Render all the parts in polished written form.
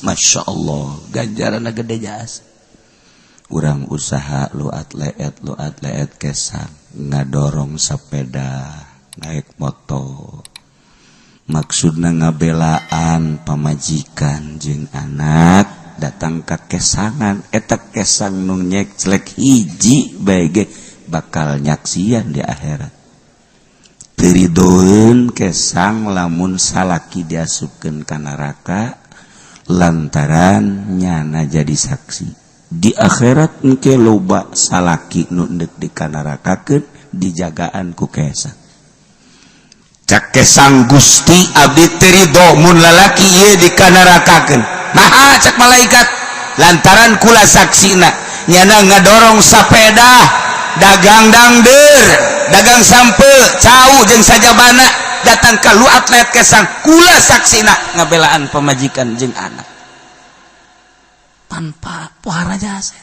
Masya Allah, ganjaran gede jas. Urang usaha luat leet, luat leet kesang, ngadorong sepeda, naik motor. Maksudna ngabelaan pamajikan jeung anak, datang ka kesangan, eta kesang nu nyekclek hiji bae ge bakal nyaksian di akhirat. Teu ridoeun kesang lamun salaki diasupkeun ka neraka lantaran nyana jadi saksi. Di akhirat engke loba salaki nu deuk dikanarakakeun dijagaan ku kesang. Cak kesang, "Gusti, abdi teu ridho mun lalaki ieu dikanarakakeun." "Maha?" cak malaikat. "Lantaran kula saksina nyana ngadorong sepeda, dagang dangder, dagang sampe cau jeung sajabana, datang ka luat leet kesang, kula saksina ngabelaan pamajikan jeung anak tanpa pohara jasa."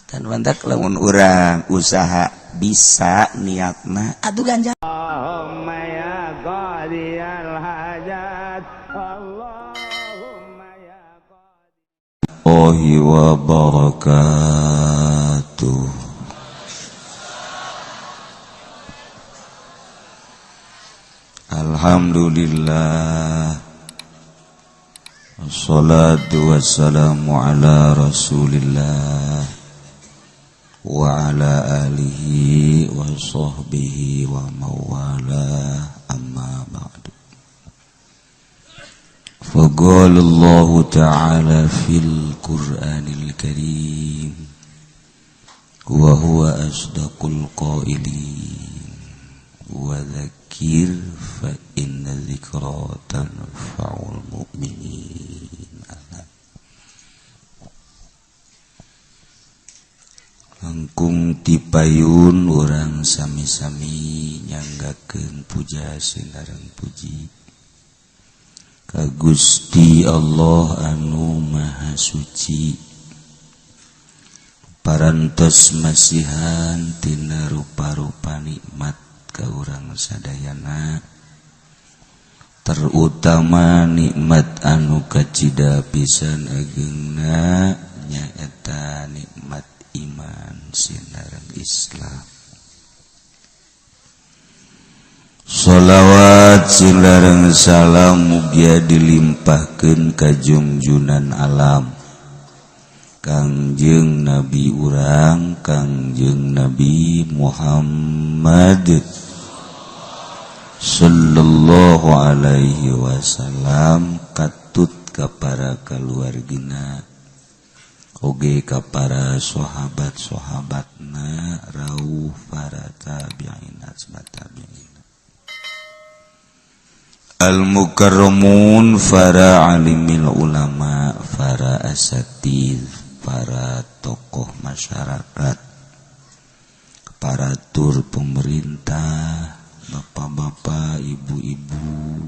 Dan mantak lamun urang usaha bisa niatna, aduh, ganjar. اللهم يا قاضي الحاجات، اللهم يا Allahi wabarakatuh. Alhamdulillah. Wassalatu wassalamu ala rasulillah wa ala alihi wa sahbihi wa mawala, amma ba'du. فقال الله تعالى في القرآن الكريم وهو أصدق القائلين: وذكر فإن الذكرى تنفع المؤمنين. Langkung tipayun urang sami-sami nyanggakeun puja sinareng puji ka Gusti Allah anu Maha Suci, parantos masihan tina rupa-rupa nikmat ka urang sadayana, terutama nikmat anu kacida pisan agengna, nyaeta nikmat iman sinareng Islam. Sholawat sinareng salam mugia dilimpahkeun ka junjunan alam, Kangjeng Nabi urang, Kangjeng Nabi Muhammad sallallahu alaihi wasallam, katut ka para keluargina oge ka para sahabat-sahabatna, rauh para tabi'in, atba tabi'in, al mukarramun, para alimil ulama, para asatid, para tokoh masyarakat, para tur pemerintah, bapak-bapak, ibu-ibu,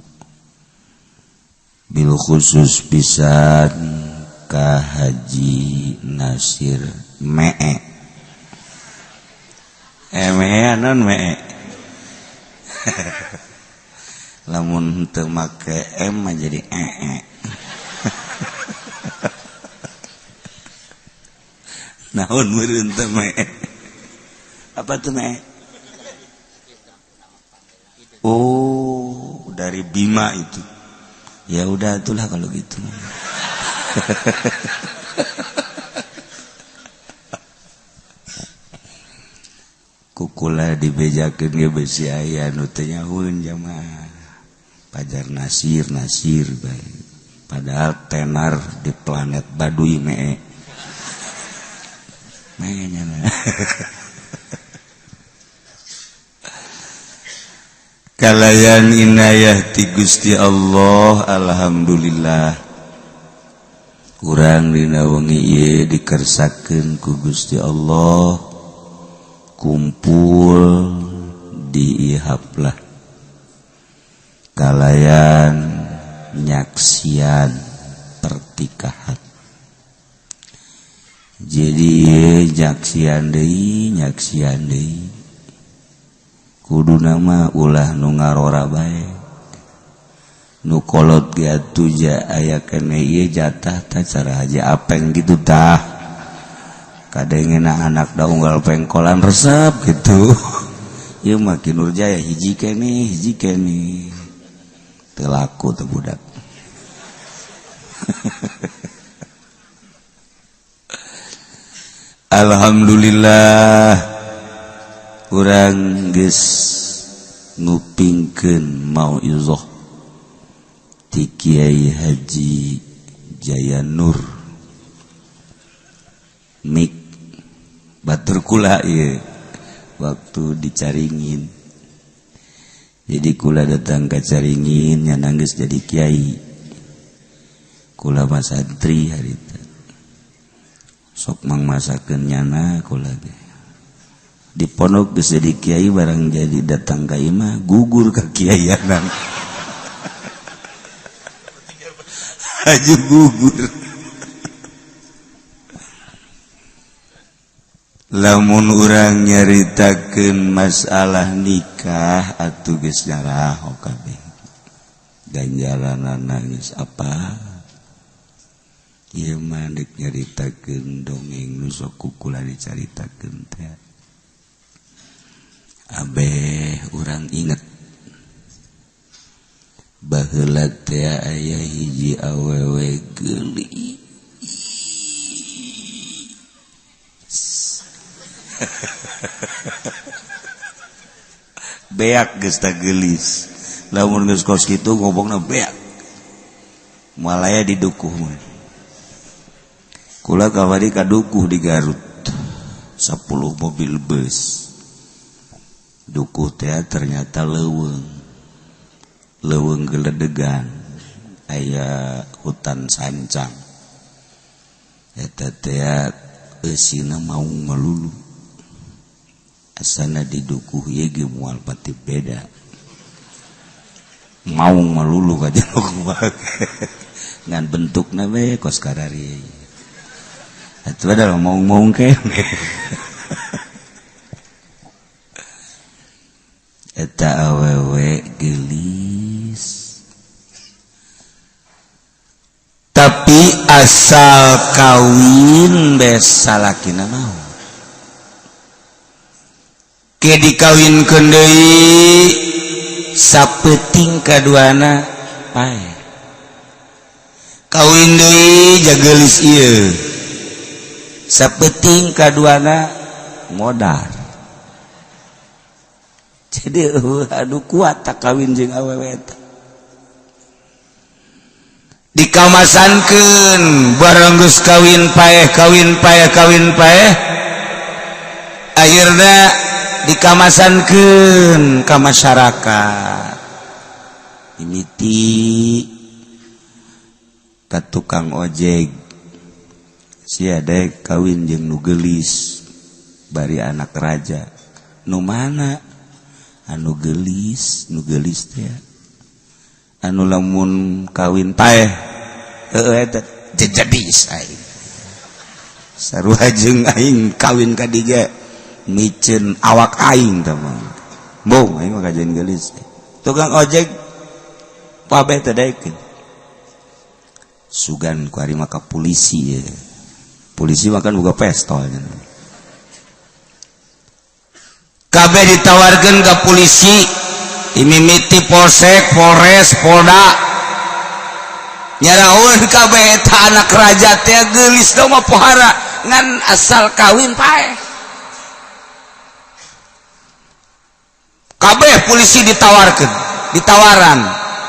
bil khusus pisan ka Haji Nasir Mee, eh, mee non mee, lamun teu make M mah jadi ee. Naon meureun teh mee? Apa tuh mee? Oh, dari Bima itu. Ya udah itulah kalau gitu. Kukula dibejakeun ge besi aya nu teu nyahueun jamaah. Pajar Nasir Nasir bae. Padahal tenar di planet Baduy mee. Mee nya. Kalayan inayah ti Gusti Allah, alhamdulillah kurang dina wengi ieu dikersakeun ku Gusti Allah kumpul di ihaplah kalayan nyaksian pertikahan. Jadi nyaksian deui, nyaksian deui, kudu nama ulah nu ngarora bae. Nu kolot ge atuh ja aya keneh ieu jatah tah cara Haji Apeng gitu tah. Kadengena anak da unggal pengkolan resep gitu. Ieu mah Ki Nurjaya hiji keneh hiji keneh. Teu laku teh budak. Alhamdulillah urang geus ngupingkeun mauizah ti Kiai Haji Jaya Nur mik batur kula ieu waktu dicaringin. Jadi kula datang ka Caringin nya geus jadi kiai. Kula mah santri harita. Sok mangmasakeun nyana kula ge. Di pondok geus jadi kiai barang jadi datang ka imah gugur ka kiaianan. Haji gugur. Lamun urang nyaritakeun masalah nikah atuh geus nyaraho kabeh. Ganjaranana geus apa? Ieu mah deuk nyaritakeun dongeng nu sok ku kula dicaritakeun teh. Abeh urang inget baheula teh aya hiji awewe geulis. Beak geus tah geulis. Lamun geus kos kitu ngomongna beak. Malaya didukuh mah. Kula kamari kadukuh di Garut. 10 mobil bus. Dukuh teh ternyata leuweung. Leuweung geledegan. Aya hutan sancang. Eta teh eusina maung melulu. Asana di dukuh ieu ge moal pati beda. Maung melulu ka jero ngan bentukna we kos karari. Atuh ada maung-maung kene. Eta awewe geulis. Tapi asal kawin bes salakina mau. Ke dikawinkeun deui sapeuting kaduana paeh. Kawin deui jageulis ieu. Sapeuting kaduana modar. Jadi aduh kuat tak kawin jeung awewe eta. Dikamasankeun barang geus kawin paeh kawin paeh kawin paeh akhirna dikamasankeun ka masyarakat. Imiti ka tukang ojek sia dek kawin jeung nu geulis bari anak raja. Nu mana anu geulis, nu geulis teh anu lamun kawin paeh heueuh eta jejadis aing. Sarua jeung aing kawin ka dieu miceun awak aing teh mah. Bong aing mah kajeun geulis. Tukang ojek kabeh teh daekeun. Sugan ku ari mah ka polisi ye. Polisi mah kan boga pistol nya. Kabeh ditawarkeun ka polisi, imimiti polsek, polres, polda. Nyaraun kabeh eta anak raja teh geulis dong mah pohara ngan asal kawin paeh. Kabeh polisi ditawarkeun, ditawaran.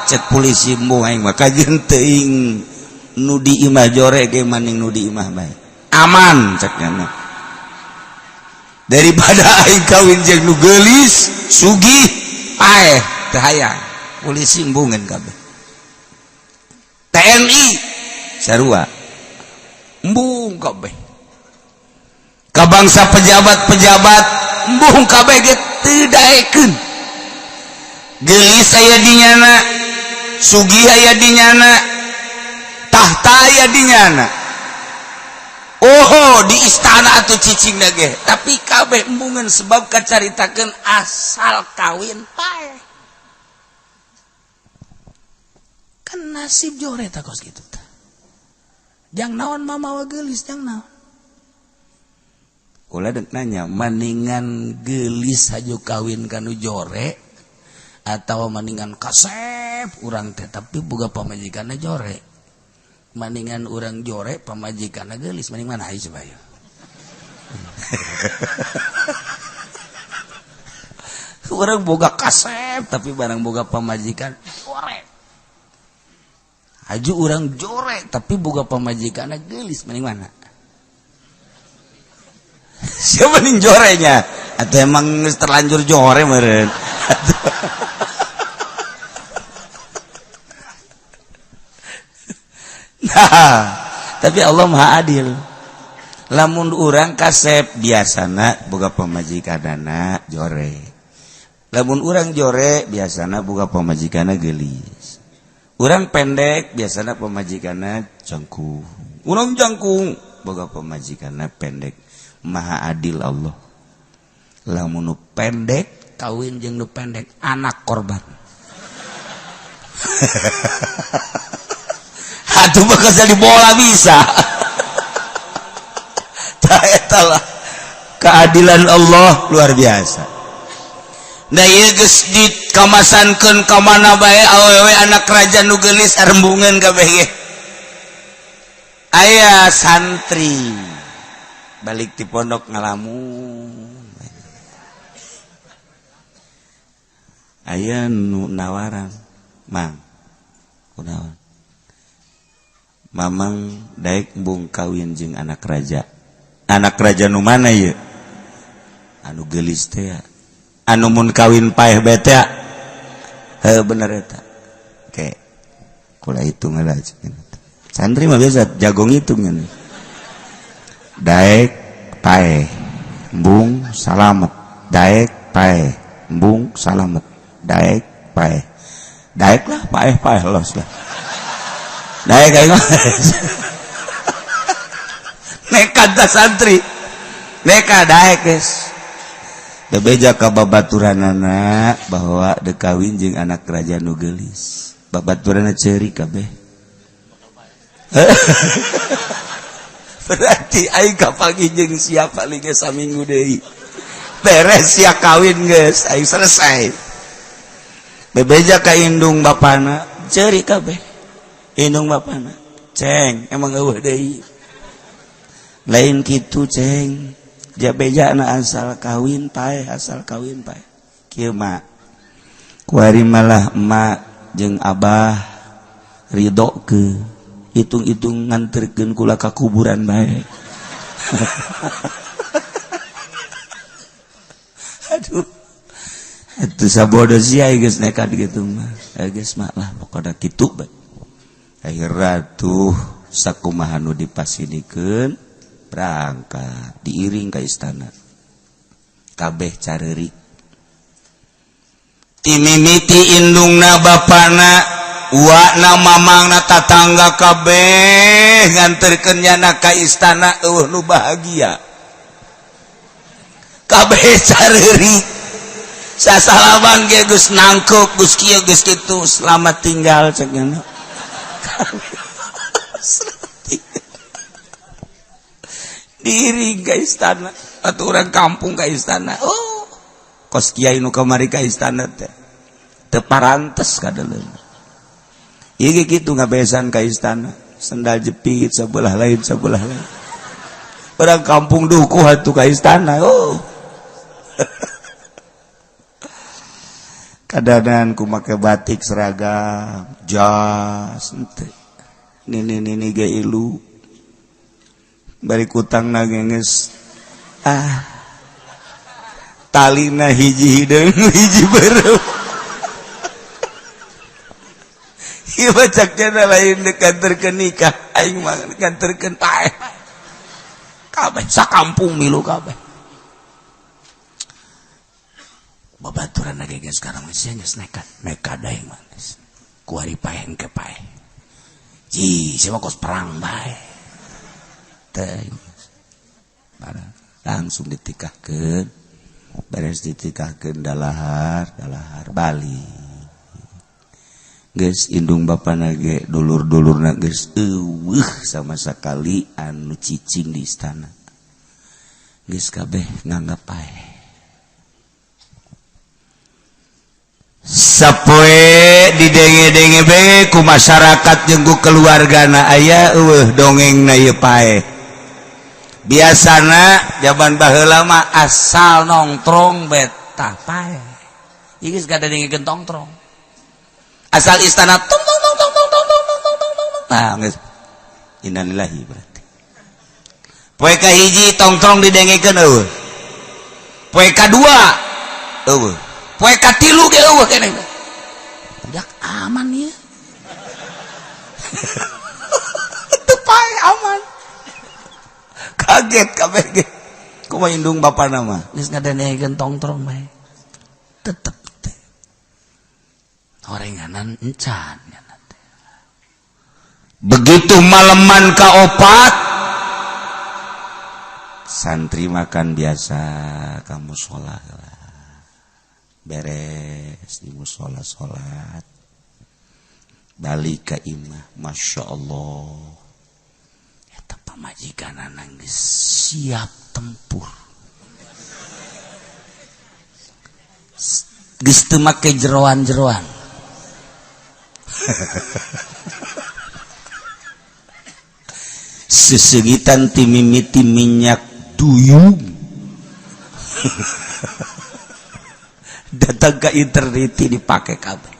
Cek polisi embung aing mah kajeun teuing nu di imah jore ge maning nu di imah bae. Aman cek nya. Daripada aing kawin jeung nu geulis, sugih, paeh teu hayang. Polisi embungeun kabeh. TNI sarua embung kabeh. Ka bangsa pejabat-pejabat embung kabeh ge teu daekeun. Geulis aya di nyana, sugih aya di nyana, tahta aya di nyana. Oh, di istana atuh cicing ge, tapi kabeh embungeun sebab kacaritakeun asal kawin paeh. Kan nasib jore tah kos kitu tah. Jang naon mamawa geulis jang naon. Kula dek nanya, maningan geulis haju kawin kanu jore atau maningan kasep urang teh tapi boga pamajikanna jore. Maningan urang jore pamajikanna geulis maning mana hayu coba yeuh. Urang boga kasep tapi barang boga pamajikan jore. Haju urang jore tapi boga pamajikanna geulis maning mana? Siapa nih jorenya? Atau emang terlanjur jore meren? Nah, tapi Allah Maha Adil. Lamun urang kasep biasana boga pamajikanana jore. Lamun urang jore biasana boga pamajikanna geulis. Urang pendek biasana pamajikanna jangkung. Urang jangkung boga pamajikanna pendek. Maha adil Allah. Lamun nu pendek kawin jeung nu pendek anak korban. Atuh bakal jadi bola bisa. Tah eta lah keadilan Allah luar biasa. Da ieu geus dikamasankeun ka mana bae awewe anak raja nu geulis arembungeun kabeh ge. Aya santri balik di pondok ngalamun. Aya nu nawaran, "Mang, kunaon? Mamang daek embung kawin jeung anak raja." Anak raja nu mana ieu? Anu geulis teh. Anu mun kawin paeh bae teh. Heuh bener eta. Oke. Kula hitung heula. Santri mah biasa jago ngitung nya. Daek paeh embung salamet, daek paeh embung salamet, daek paeh, daek lah paeh paeh los lah, daek aing mah. Nekat dah santri, nekat daek guys. Bebeja ka babaturanana bahwa dek kawin jeung anak raja nu geulis, babaturanna ceuri kabeh. Berarti aing kapanggih jeung siapa paling saminggu deui. Beres sia kawin geus, aing selesai. Bebeja ka indung bapana, ceuri kabeh. Indung bapana, ceng emang eueuh deui. Lain kitu ceng. Jabejana asal kawin paeh, asal kawin paeh. Kieu mah. Kuari malah emak jeung abah ridho ke hitung-hitung nganterkeun kula ka kuburan bae. Aduh. Atuh sabodo sia geus nekat kitu mah. Geus mah lah pokona kitu bae. Akhirna tuh sakumaha nu dipasinikeun berangkat diiring ka istana. Kabeh careurik. Timimiti indungna bapana uakna mamangna tatangga kabeh nganterkeun nyana ka istana eueuh nu bahagia. Kabeh careurik. Sasalaman ge geus nangkeup geus kieu geus kitu, selamat tinggal cek nyana. Diiring ka istana atuh urang kampung ka istana. Oh, kos kiai nu kamari ka istana teh teu parantes kadeuleun. Ieu kitu ngabesan ka istana, sendal jepit sebelah lain sebelah lain. Orang kampung dukuh atuh ka istana. Oh. Kadanan ku make batik seragam, jas henteu. Nini-nini ge ilu. Bari kutangna geus ah. Talina hiji hideung hiji beureum. Ieu bacakna lain dekanterkeun nikah, aing mah dekanterkeun paeh. Kabeh sakampung milu kabeh. Babaturan lagi geus sekarang geus geus nekat, nekat aing mah geus. Kuari paeh engke paeh. Ji, sia mah kos perang bae. Teh. Langsung ditikahkeun. Beres ditikahkeun dalahar, dalahar balik. Geus indung bapana ge dulur-dulurna geus eueuh sama sekali anu cicing di istana. Geus kabeh nganggap paeh. Sapoe didenge-denge be ku masyarakat jeung ku keluargana aya eueuh dongengna ieu paeh. Biasana jaman baheula mah asal nongtrong betah paeh. Ieu geus ngadengekeun tongtrong. Asal istana tong tong tong tong tong tong tong tong tong tong. Nah, geus innalillahi berarti. Poe kahiji tongtrong didengekeun eueuh. Poe kadua eueuh. Poe katilu ge eueuh keneh. Budak aman ieu. Teu pae aman. Kaget kabeh ge. Kumaha indung bapana mah geus ngadengekeun tongtrong bae. Tetep teh. Horenganan encan nya teh. Begitu maleman kaopat santri makan biasa ka mushola lah. Beres di mushola salat balik ka imah, masya Allah eta pamajikanana geus siap tempur, geus teu make jeroan-jeroan. Sesegitan ti mimiti minyak duyung datang ke internet dipakai kabeh.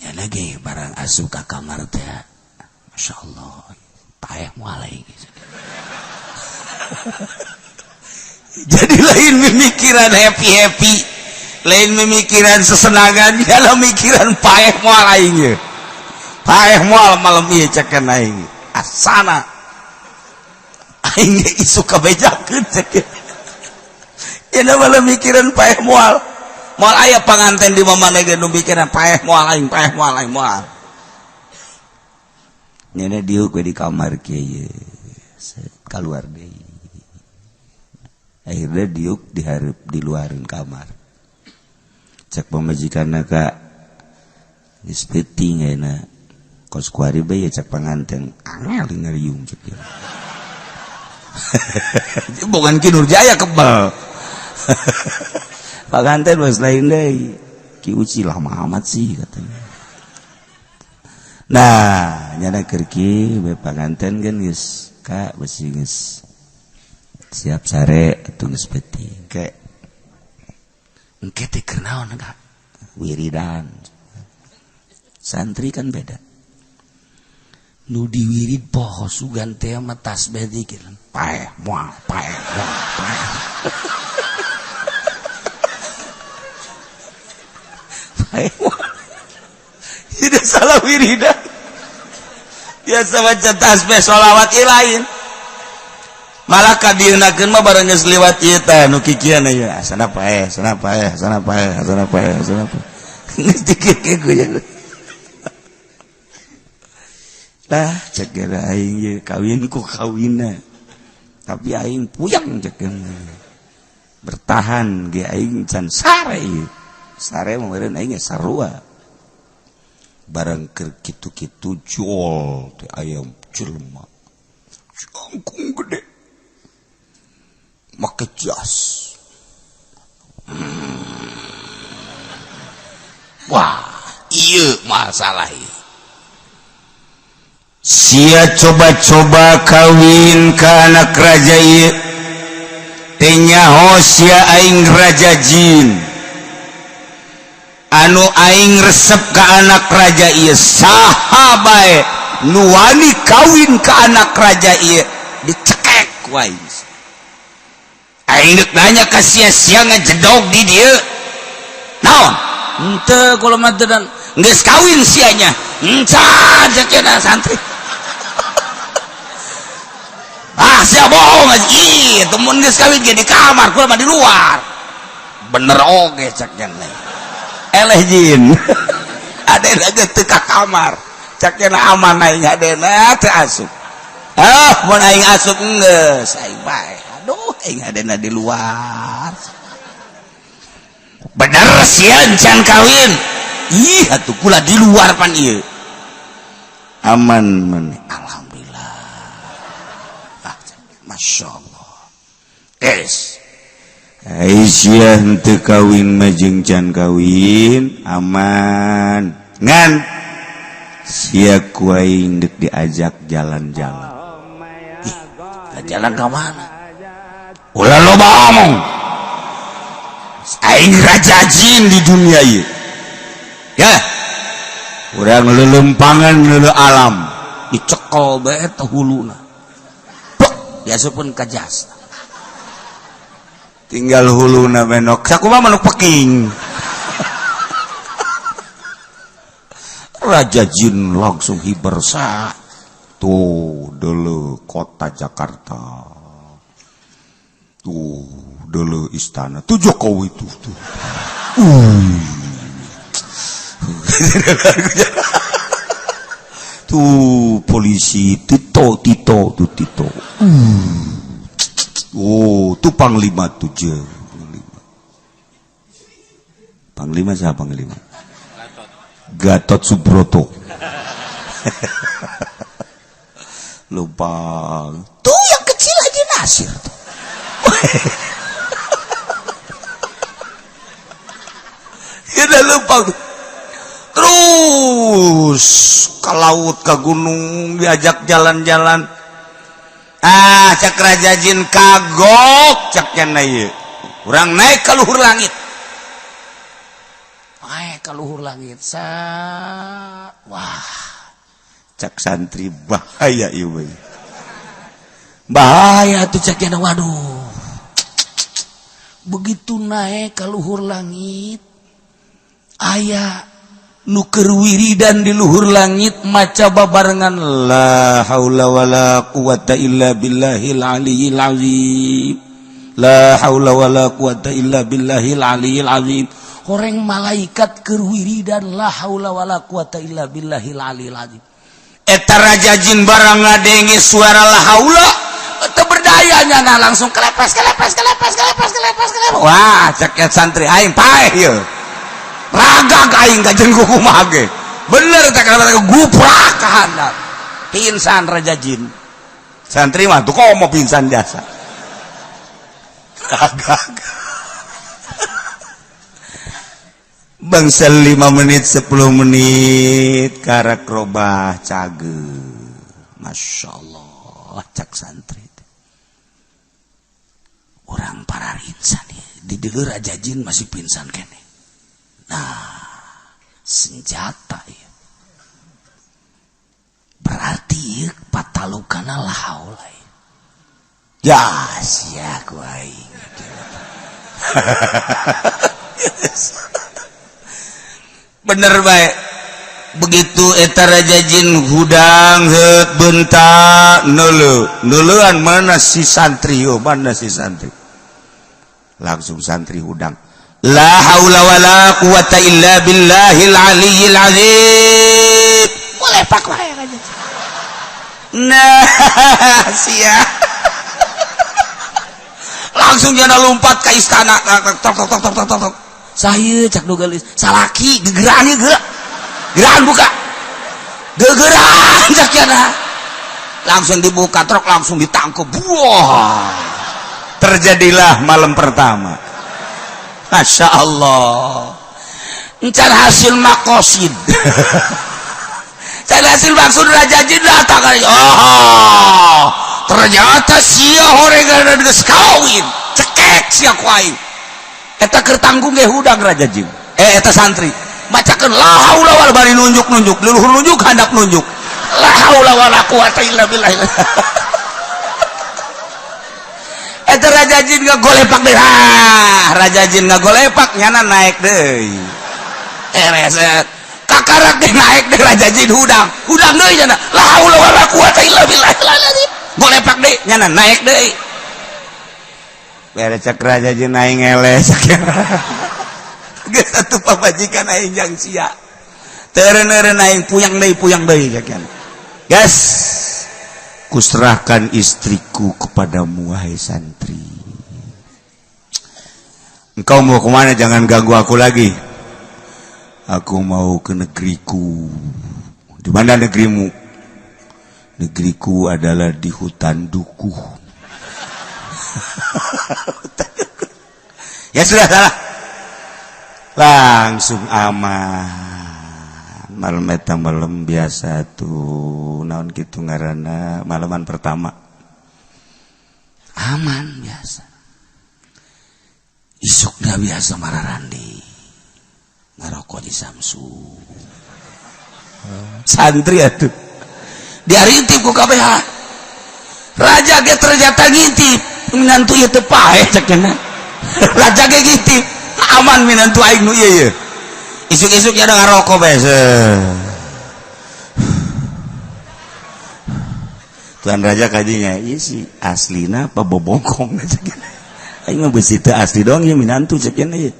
Ya lagi barang asup ka kamar teh, masya Allah paeh moal gitu. Jadi lain memikiran happy happy, lain memikiran sesenangan, ya mikiran paeh moal aing ye. Paeh moal malam ieu cekeun aing. Asana aing ge isuk kabejakeun cekeun. Ya malah mikiran paeh moal. Moal aya panganten di mamana ge nu mikiran paeh moal aing, paeh moal aing moal. Nyana diuk we di kamar kieu ye. Kaluar deui. Akhirnya diuk dihareup di luareun kamar. Cek pamajikanna ka geus peuting ayeuna. Kos kuari bae ye cek panganten angel ngariung cek ieu. Bukan Ki Nurjaya kebal. Panganten wes lain deui. Ki Uci lama amat sih katanya. Nah, nyana keur ki we panganten kan geus ka besi geus siap sare atuh geus peuting. Ke engke teh keur naon ka? Wiridan. Santri kan beda. Nu diwirid poho sugan teh mah tasbih dikir. Paeh moal, paeh moal, paeh. Paeh moal. Tidak salah wiridan. Biasa baca tasbih sholawat ieu lain. Malah kadieunakeun mah bareng geus liwat ieu teh nu kikieuan ieu. Sana paeh, sana paeh, sana paeh, sana paeh, sana paeh. Geus dikiekeun ku nya. Lah cek geura aing ieu kawin ku kawinna. Tapi aing puyang cek bertahan ge aing can sare ieu. Sare mah meureun aing ge sarua. Barang keur kitu-kitu jol teh ayam jelema. Jangkung gede. Make jas. Wah, ieu masalah ieu. Sia coba-coba kawin ka anak raja ieu. Teu nyaho sia aing raja jin. Anu aing resep ka anak raja ieu saha bae nu wani kawin ka anak raja ieu dicekek ku aing. Aing deuk nanya ka sia-sia ngajedog di dieu. Naon? Henteu kula mah teu geus kawin sianya. Encan cekena santri. Ah sia bohong aja. Ih, temun geus kawin ge di kamar, kula mah di luar. Bener oge cekena. Eleh jin. Adena ge teu ka kamar. Cekena aman aing adena teu asup. Ah, mun aing asup geus aing bae. Aduh, aing adena di luar. Bener sia can kawin. Ih atuh kula di luar pan ieu. Aman maneh. Alhamdulillah. Ah, Masya Allah. Es. Aisyah henteu kawin mah jeung can kawin aman. Ngan sia ku aing deuk diajak jalan-jalan. Ih, jalan ka mana? Ulah loba omong. Aing raja jin di dunia ieu. Ya. Urang lelempangan leuleuh alam dicekel bae teh huluna. Plek, diasupkeun ka jas. Tinggal huluna benok. Sakumaha manuk peking. Raja jin langsung hiber sa. Tuh dulu kota Jakarta. Tuh dulu istana. Tuh Jokowi tuh tuh. Tuh polisi Tito Tito tuh Tito. Oh, tuh panglima tuh je. Panglima. Panglima siapa panglima? Gatot Subroto. Lupa. Tuh yang kecil aja Nasir tuh. Ya udah lupa tuh. Terus ke laut, ke gunung, diajak jalan-jalan. Ah, cak raja jin kagok caknya ieu. Urang naik ke luhur langit. Naik ke luhur langit. Sa wah, cak santri bahaya ieu we. Bahaya tuh caknya, waduh. Begitu naik ke luhur langit, aya nu keur wiridan di luhur langit maca babarengan la haula wala quwata illa billahil aliyil azim. La haula wala quwata illa billahil aliyil azim. Horeng malaikat keur wiridan la haula wala quwata illa billahil aliyil azim. Eta raja jin barang ngadenge suara la haula teu berdaya nya langsung kelepes kelepes kelepes kelepes kelepes kelepes. Wah, cek santri aing paeh ieu. Ragag aing kajen kumaha ge. Bener tak kata guprak ka handap. Pingsan raja jin. Santri mah tuh komo pingsan jasa. Ragag. Bangsa 5 menit 10 menit karak robah cage. Masya Allah cak santri. Orang para insan di deuleu raja jin masih pingsan kene. Nah, senjata ya. Berarti patalukana la haula. Ya, sia ku aing. Bener bae. Begitu eta raja jin hudang heut bentak neuleu. Neuleuan mana si santri yo, mana si santri. Langsung santri hudang. La haula wala quwata illa billahil aliyil azim. Boleh pak wae raja. Nah, sia. Langsung jana lompat ke istana. Tok tok tok tok tok. Saya cak nu geulis, salaki gegeran ieu geura. Geran buka. Gegeran cak jana. Langsung dibuka truk, langsung ditangkep. Wah. Terjadilah malam pertama. Masya Allah. Encan hasil makosid. Encan hasil maksud raja jin datang. Oh, ternyata sia horengan geus kawin. Cekek sia ku aing. Eta keur tanggung ge hudang raja jin. Eta santri. Macakeun la haula wala bari nunjuk-nunjuk, leluhur nunjuk handap nunjuk. La haula wala quwata illa billah. Eta raja jin ngagolepak deui. Ah, raja jin ngagolepak nyana naik deui. Reset. Kakarak deui naik deui raja jin hudang. Hudang deui nyana. La haula wala quwata illa billah. Golepak deui nyana naik deui. Beres cek raja jin aing eleh cek. Geus atuh pamajikan aing jang sia. Teureun-eureun aing puyang deui cek. Gas. Kuserahkan istriku kepadamu wahai santri. Engkau mau kemana? Jangan ganggu aku lagi. Aku mau ke negeriku. Di mana negerimu? Negeriku adalah di hutan dukuh. Ya sudah salah. Langsung aman. Malam eta malam biasa tuh naon kitu ngaranna malaman pertama. Aman biasa. Isukna biasa mararandi. Ngarokok di Samsu. Santri atuh. Diarintip ku KBH. Raja ge ternyata ngintip, minantu ieu teu paeh cek cenah. Raja ge ngintip, aman minantu aing nu ieu ye. Isuk-isuk ya ada ngarokok bae. Tuan Raja kadinya ieu si aslina apa bobongkong cek cenah. Aing mah beusi teu asli doang ieu minantu cek cenah ieu.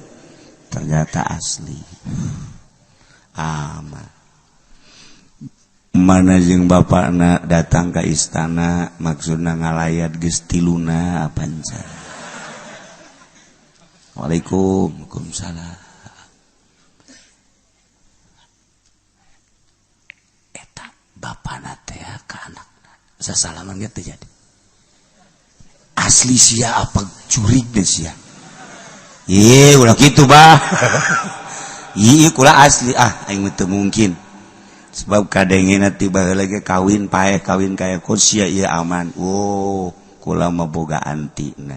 Ternyata asli. Aman. Mana jeung bapakna datang ke istana maksudna ngalayat geus tiluna panca. Waalaikum, waalaikumsalam. Eta bapakna teh ka anakna sasalaman ge teu jadi. Asli sia apa jurig deh sia. Ih, ulah kitu bah. Ih, kula asli ah aing mah teu mungkin. Sebab kadengena tiba lagi kawin paeh kawin kaya kok sia ieu aman. Oh, kula mah boga antina.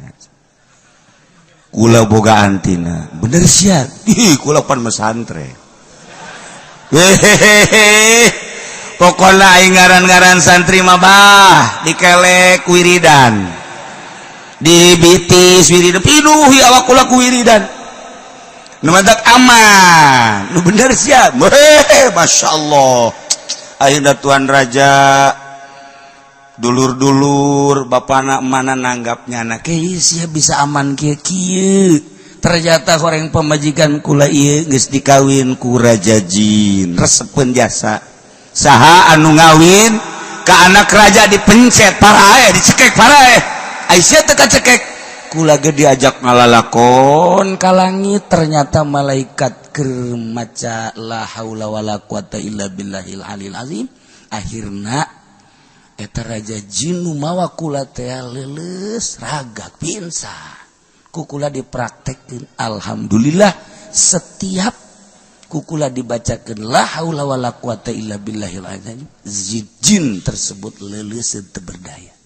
Kula boga antina. Bener sia. Ih, kula pan mesantre. Hehehe. Pokona aing ngaran-ngaran santri mah bah dikelek wiridan. Dibitis wiridan pinuh awak kula ku wiridan. Nu mantak aman. Nu bener sia. Hehehe, masyaallah. Ayeuna Tuan Raja dulur-dulur bapana mana nanggapnya na kieu sia bisa aman kieu kieu. Ternyata horeng pamajikan kula ieu geus dikawin ku raja jin. Resepeun jasa. Saha anu ngawin ka anak raja dipencet parae, dicekek parae. Ai sia teu kacekek. Kula ge diajak ngalalakon ka langit ternyata malaikat keur maca la haula wala quwata illa billahil alil azim. Akhirna eta raja jin nu mawa kula teh leuleus ragak pingsan. Ku kula dipraktekkeun alhamdulillah setiap ku kula dibacakeun la haula wala quwata illa billahil azim jin tersebut leuleus teu berdaya.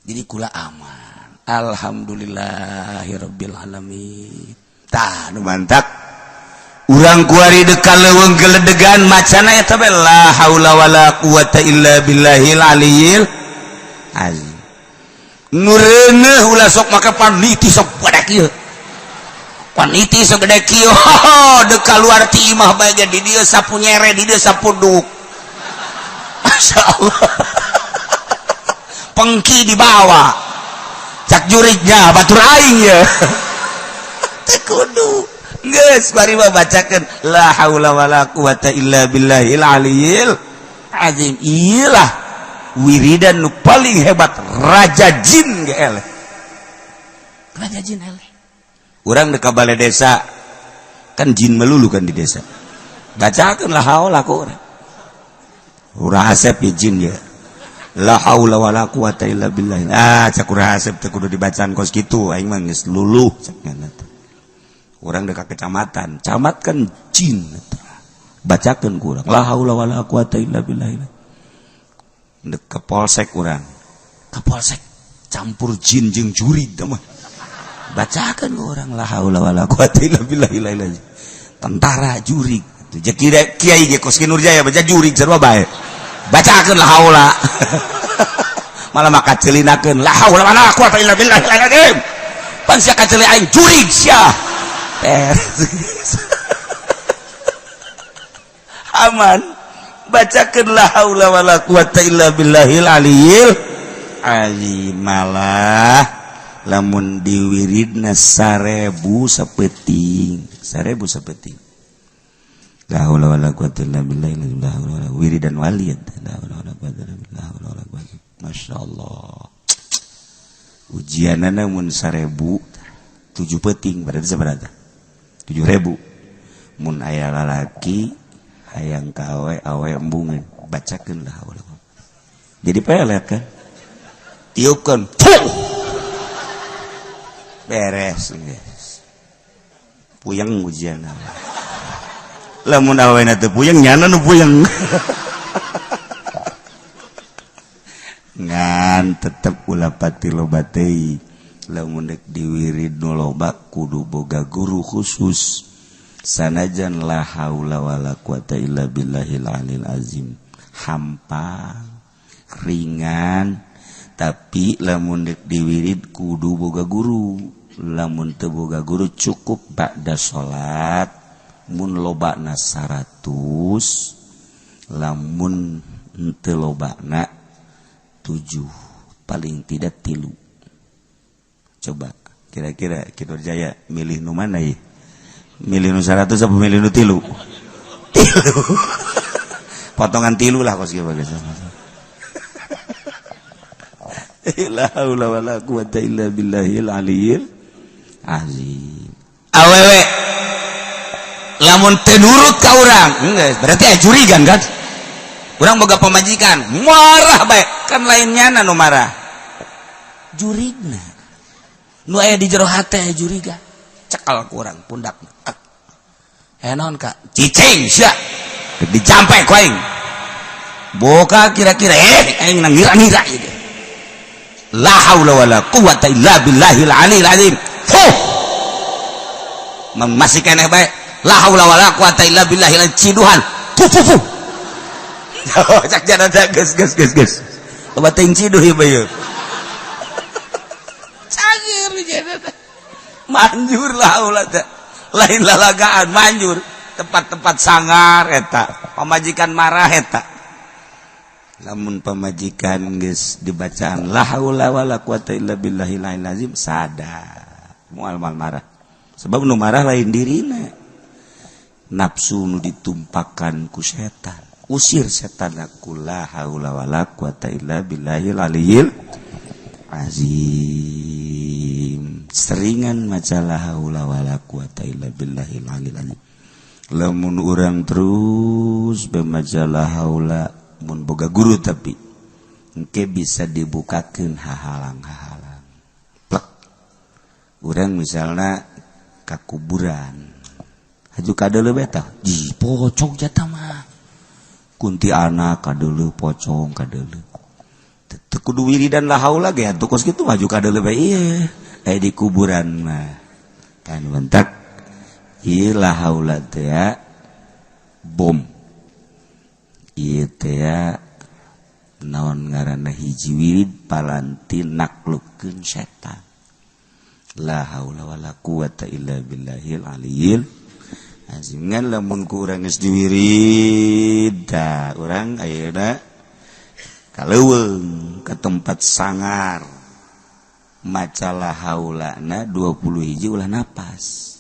Jadi kula aman. Alhamdulillahirabbil alamin. Tah nu mantak urang kuari deuk leuweung geledegan macana eta bae la haula wala quwata illa billahil aliyil azim. Nu reuneuh ulah sok make paniti sok gede kieu. Paniti sok gede kieu. Deuk kaluar ti imah bae ge di dieu sapu nyere di dieu sapu duk. Masyaallah. Pengki dibawa. Cak jurignya batur aing ya. Teu kudu. Geus bari mah bacakeun la haula wala quwata illa billahil aliyil azim. Iyalah wiridan nu paling hebat raja jin ge eleh. Raja jin eleh. Urang deuk ka bale desa kan jin melulu kan di desa. Bacakeun la haula ku urang. Urang asep ya jin ya. La haula wala quwata illa billah. Ah cak urang asep teh kudu dibacaan kos kitu aing mah geus luluh cak nya teh. Urang deuk ka kecamatan, camat kan jin. Bacakeun ku urang la haula wala quwata illa billah. Deuk ka polsek urang. Ka polsek campur jin jeung jurig teh mah. Bacakeun ku urang la haula wala quwata illa billah. Tentara jurig. Tuh kiai ge kos ki Nurjaya baca jurig sarua bae. Bacakeun la haula. Malah maka celinakeun la haula wala quwata illa billah. Pan sia kaceli aing jurig sia. Aman. Bacakeun la haula wala quwata illa billahil aliyil azim. Malah lamun diwiridna 1000 sapeting, 1000 sapeting. La haula wala quwata illa billah, la haula wala wiridan wali, la haula wala quwata illa billah, la haula wala quwata. Masyaallah. Ujianana mun 1000 7 peting berarti sabaraha? 7000. Mun aya lalaki hayang ka awe awe embungeun bacakeun la haula. Jadi pelet kan? Tiupkeun. Beres geus. Puyeng ujian. Lamun awena teu puyeng nyana nu puyeng. Ngan tetep ulah pati loba teuing. Lamun dek diwirid nu loba kudu boga guru khusus. Sanajan la haula wala quwata illa billahil alil azim. Hampang, ringan, tapi lamun dek diwirid kudu boga guru. Lamun teu boga guru cukup ba'da salat mun lobana 100, lamun teu lobana 7, paling tidak 3. Coba kira-kira Ki Nurjaya milih nu mana ieu? Milih nu 100 apa milih nu 3? 3. Potongan 3 lah kos kieu bagus. La haula wala quwata illa billahil aliyil azim. Awewe lamun teu nurut ka urang, berarti aya jurigan kan? Urang boga pamajikan, marah bae, kan lainnya nu marah. Jurigna. Nu aya di jero hate aya juriga. Cekal ku urang pundak. Eh naon ka? Cicing sia. Dijampe ku aing. Boka kira-kira aing nang ngira-ngira ieu. La haula wala quwata illa billahil aliyil azim. Huh. Masih keneh bae. La haula wala quwata illa billahil ciduhan. Pu pu pu. Cak jana geus geus geus geus. Loba teuing ciduh ieu bae. Cageur jana. Manjur la haula teh. Lain lalagaan manjur. Tempat-tempat sangar eta. Pamajikan marah eta. Lamun pamajikan geus dibacaan la haula wala quwata illa billahil aliyil azim sadar. Moal marah. Sebab nu marah lain dirina. Nafsu nu ditumpakan ku setan. Usir setan aku la haula wala quwata illa billahil aliyil azim. Seringan maca la haula wala quwata illa billahil aliyil azim. Lamun urang terus bemaca la haula mun boga guru tapi engke bisa dibukakeun hahalang-hahalang. Plek. Urang misalna ka kuburan. Haju kadeuleu bae tah. Ji pocong jatah mah. Kunti anak kadeuleu pocong kadeuleu. Teu kudu wiridan la haula ge atuh kos kitu maju kadeuleu bae ieu. Di kuburan mah. Kan wentak ieu la haula teh bom. Ieu teh naon ngaranna hiji wirid palanti naklukkeun setan. La haula wala quwata illa billahil aliyil azim. Ngan lamun ku urang geus diwirid tah urang ayeuna ka leuweung ka tempat sangar maca la haulana 20 hiji ulah napas.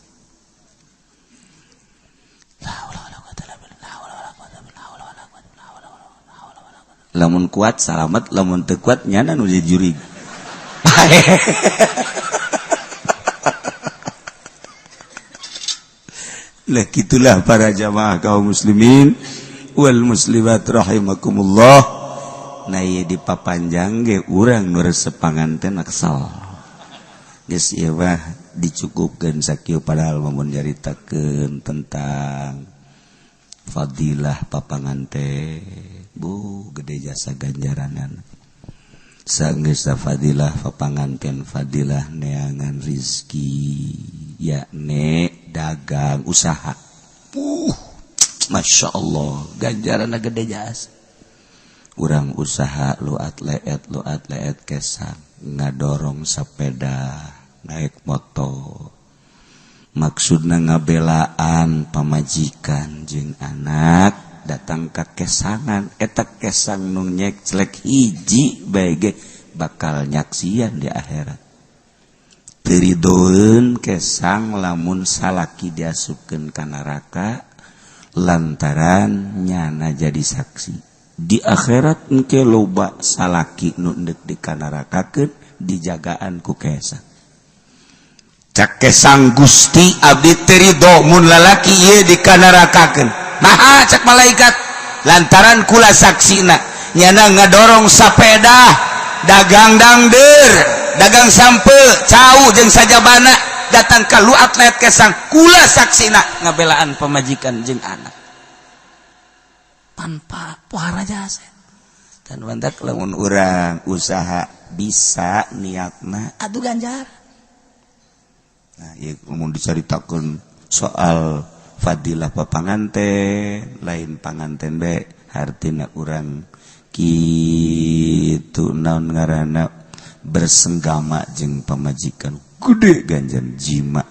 La haula wala quwata illa billah, la haula wala quwata illa billah, la haula wala quwata, la haula wala quwata, la haula wala quwata. Lamun kuat salamet, lamun teu kuat nyana nu jadi jurig. Lah gitulah para jamaah kaum muslimin wal muslimat rahimakumullah. Nah ieu dipapanjang ge urang nu resep panganten kesel. Geus ieu mah dicukupkeun sakieu padahal mun nyaritakeun tentang fadilah papanganten. Bu gede jasa ganjaranan. Sanggeus fadilah papanganten fadilah neangan rizki yakni dagang usaha. Masya Allah ganjaran gede jasa. Urang usaha luat leet kesang ngadorong sepeda naik motor. Maksudna ngabelaan pamajikan jeung anak datang ka kesangan eta kesang nu nyekclek hiji bae ge bakal nyaksian di akhirat. Teu ridoeun kesang lamun salaki diasupkeun ka neraka lantaran nyana jadi saksi. Di akhirat engke loba salaki nu deuk dikanarakakeun dijagaan ku kesang. Cak Kesang, "Gusti, abdi teu ridho mun lalaki ieu dikanarakakeun." "Naha?" cak malaikat. "Lantaran kula saksina nyana ngadorong sapeda, dagang dangder, dagang sampe cau jeung sajabana, datang ka luat leet kesang, kula saksina ngabelaan pamajikan jeung anak tanpa pohara jasa." Dan mantak lamun urang usaha bisa niatna, aduh, ganjar. Nah, ieu mun dicaritakeun soal fadilah papanganten, lain panganten be hartina, urang kitu naon ngaranna, bersenggama jeung pamajikan gede ganjan jima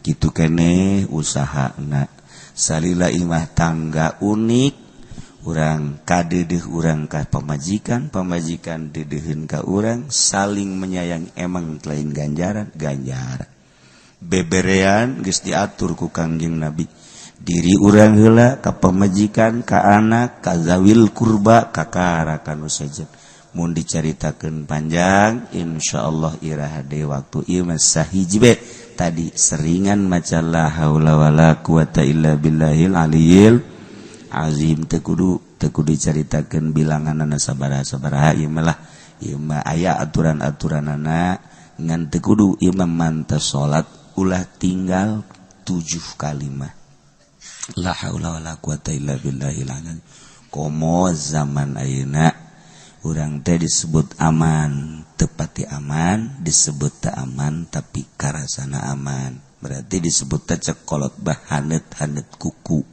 gitu kene usahana. Salila imah tangga unik, urang kadedeh urang ka pamajikan, pamajikan dedeheun ka urang, saling menyayang, emang lain ganjaran, ganjaran beberean geus diatur ku Kangjeng Nabi, diri urang heula, ka pamajikan, ka anak, ka zawil kurba, ka karakan saja. Mun dicaritakeun panjang, insyaallah iraha deui waktu. Ieu mah sahiji be tadi, seringan maca la haula wala quwata illa billahil aliyil azim. Teu kudu dicaritakeun bilanganna sabaraha-sabaraha. Ieu mah lah, ieu mah aya aturan-aturanana, ngan teu kudu. Ieu mah mantas salat ulah tinggal tujuh kalimah la haula wala quwata illa billahil azim. Komo zaman ayeuna urang teh disebut aman, tepati aman, disebut tak aman tapi karasana aman, berarti disebut teh cek kolot bah hanet-hanet kuku.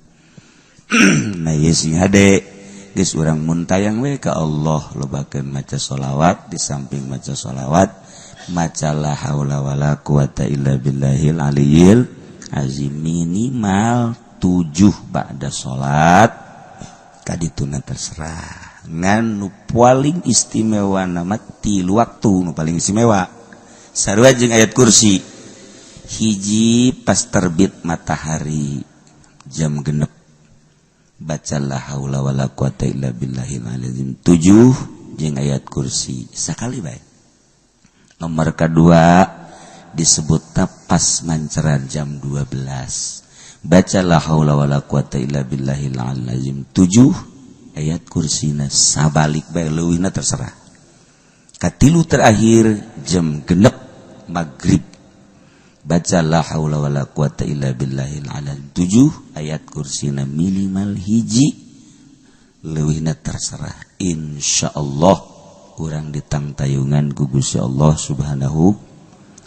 Nah, ieu sing hade geus urang muntayang we ka Allah, lobakeun maca sholawat, di samping maca sholawat maca la haula wala quwata illa billahil aliyil azim minimal 7 ba'da salat kadituna, terserah. Ngan nu paling istimewa nama tilu waktu, nu paling istimewa sarua jeung ayat kursi. Hiji, pas terbit matahari jam 6, baca la haula wala quwata illa billahil azim 7 jeung ayat kursi sakali bae. Nomor kedua disebut pas manceran jam 12, baca la haula wala quwata illa billahil azim 7, ayat kursina sabalik bae, leuwihna terserah. Katilu terakhir jam 6 maghrib, baca la haula wala quwata illa billahil azim 7, ayat kursina minimal hiji, leuwihna terserah. Insyaallah urang ditangtayungan ku Gusti Allah Subhanahu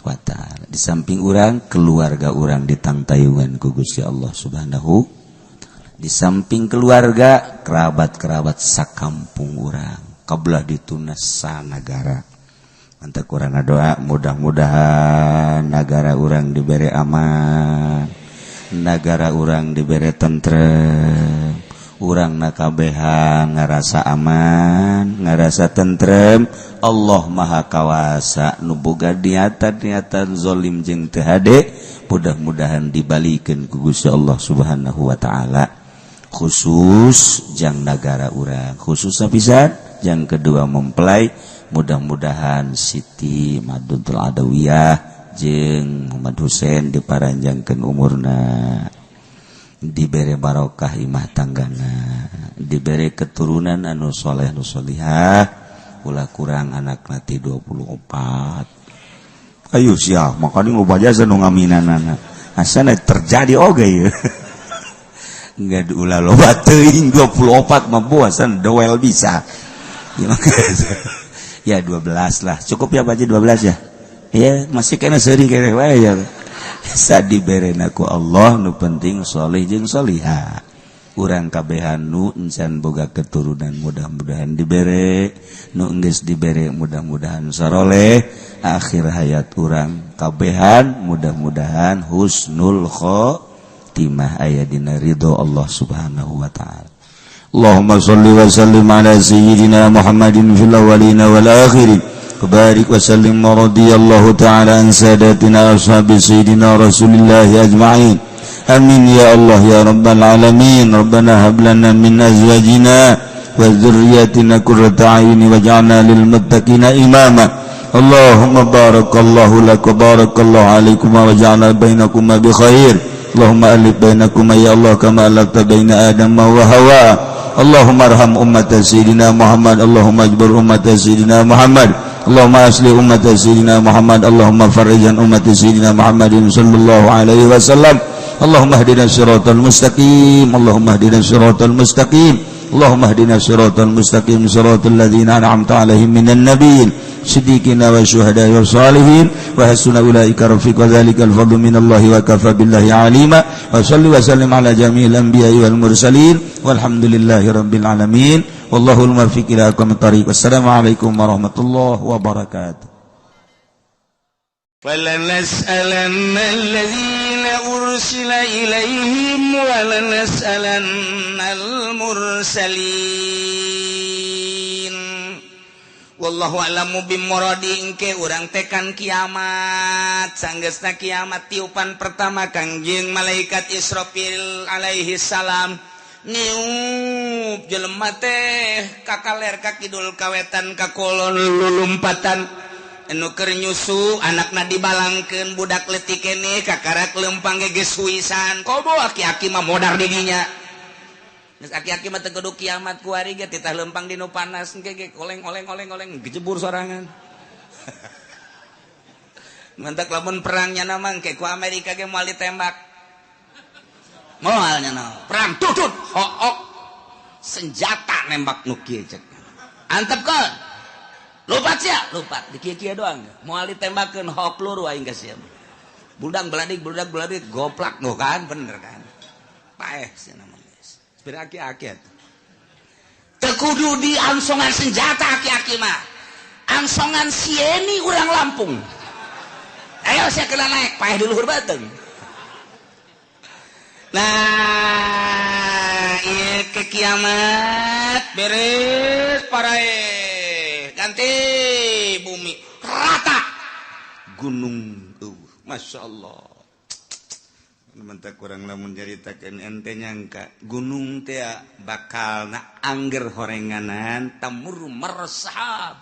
wa Ta'ala. Di samping urang, keluarga urang ditangtayungan ku Gusti Allah Subhanahu. Di samping keluarga, kerabat-kerabat sakampung urang, kabelah dituna sanagara. Mantap, kurang doa mudah-mudahan negara urang diberi aman, negara urang diberi tentrem, urang nakabehan ngarasa aman, ngarasa tentrem. Allah Maha Kawasa, nu boga niatan-niatan zolim jeung teu hade mudah-mudahan dibalikeun ku Gusti Allah Subhanahu wa Ta'ala, khusus jang negara urang, khusus pisan. Yang kedua mempelai, mudah-mudahan Siti Madutul Adawiyah jeung Muhammad Husain diparanjangkeun umurna, dibere barokah imah tanggana, dibere keturunan anu soleh nu solihah, ulah kurang anak nanti 24. Ayo siap, makanya loba jasa nu ngaminanana asana terjadi oge ya. Enggak, ulah loba teuing, 24 mah bosan, doel bisa ya. 12 lah cukup ya, Pak, 12 ya. Ya masih kena sering kene wae ya. Sa diberena ku Allah, nu penting soleh jeung solihah. Urang kabehan nu encan boga keturunan mudah-mudahan dibere, nu enggeus dibere mudah-mudahan saroleh. Akhir hayat urang kabehan mudah-mudahan husnul khotimah, aya dina ridho Allah Subhanahu wa Ta'ala. Allahumma salli wa sallim ala sayyidina Muhammadin fil awwalina wal akhirin. Barik wa sallim wa radiyallahu ta'ala an sadatina ashabi sayyidina Rasulillah ajma'in. Amin ya Allah ya Rabbal alamin. Rabbana hab lana min azwajina wa dzurriyyatina qurrata a'yuni waj'alna lil muttaqina imama. Allahumma barakallahu laka barakallahu alaikum wa ja'ala bainakuma bi khair. Allahumma alif bainakuma ya Allah kama alafta baina Adam wa Hawa. Allahumma arham ummata sayyidina Muhammad. Allahumma ajbur ummata sayyidina Muhammad. Allahumma asli ummata sayyidina Muhammad. Allahumma farrijan ummata sayyidina Muhammadin sallallahu alaihi wasallam. Allahumma hdina siratal mustaqim. Allahumma hdina siratal mustaqim. Allahumma hdina siratal mustaqim, siratal ladzina an'amta alaihim minan nabiyyin, siddiqina wa syuhada wa salihin, wa hasuna ulaika rafiqa. Dzalikal fadlu minallahi wa kafa billahi alima. Wa salli wa sallim ala jami'il anbiya'i wal mursalin, walhamdulillahi rabbil alamin, wallahul muwaffiq ila aqwamit thariq. Wassalamu alaikum warahmatullahi wabarakatuh. فلنسألن الذين أرسل إليهم ولنسألن المرسلين. Wallahu a'lamu bimuradi. Engke urang tekan kiamat, sanggeusna kiamat, tiupan pertama Kangjeng malaikat Israfil alaihi salam niup, jelema teh kakaler, kakidul, kawetan, kakolon, lulumpatan. Anu keur nyusu anakna dibalangkeun, budak leutik keneh kakarak lempang ge geus huisan. Komo aki-aki mah modar di dinya. Geus aki-aki mah teu kudu kiamat, kuari ge titah lempang di nu panas engke ge oleng oleng oleng oleng, gejebur sorangan. Mantak lamun perangnya nama engke ku Amerika ge moal ditembak, moal nya perang tutut hook senjata nembak nu kieu, cek antepkeun, lupat sia, lupat di kieu-kieu doang, moal ditembakeun hok peluru aing ka sia. Budak beladik, budak beladik, goplak nu kan bener kan, paeh sia nama geus. Sepira aki-aki atuh teu kudu di angsongan senjata, aki-aki mah angsongan sieni urang Lampung, ayo sia kena naik, paeh di luhur beuteung. Nah, ieu ke kiamat beres parae, ganti bumi rata, gunung Masya Allah. Mentah kurang lamun nyaritakeun ente nyangka gunung teh bakal na angger horenganan tamur mersahab,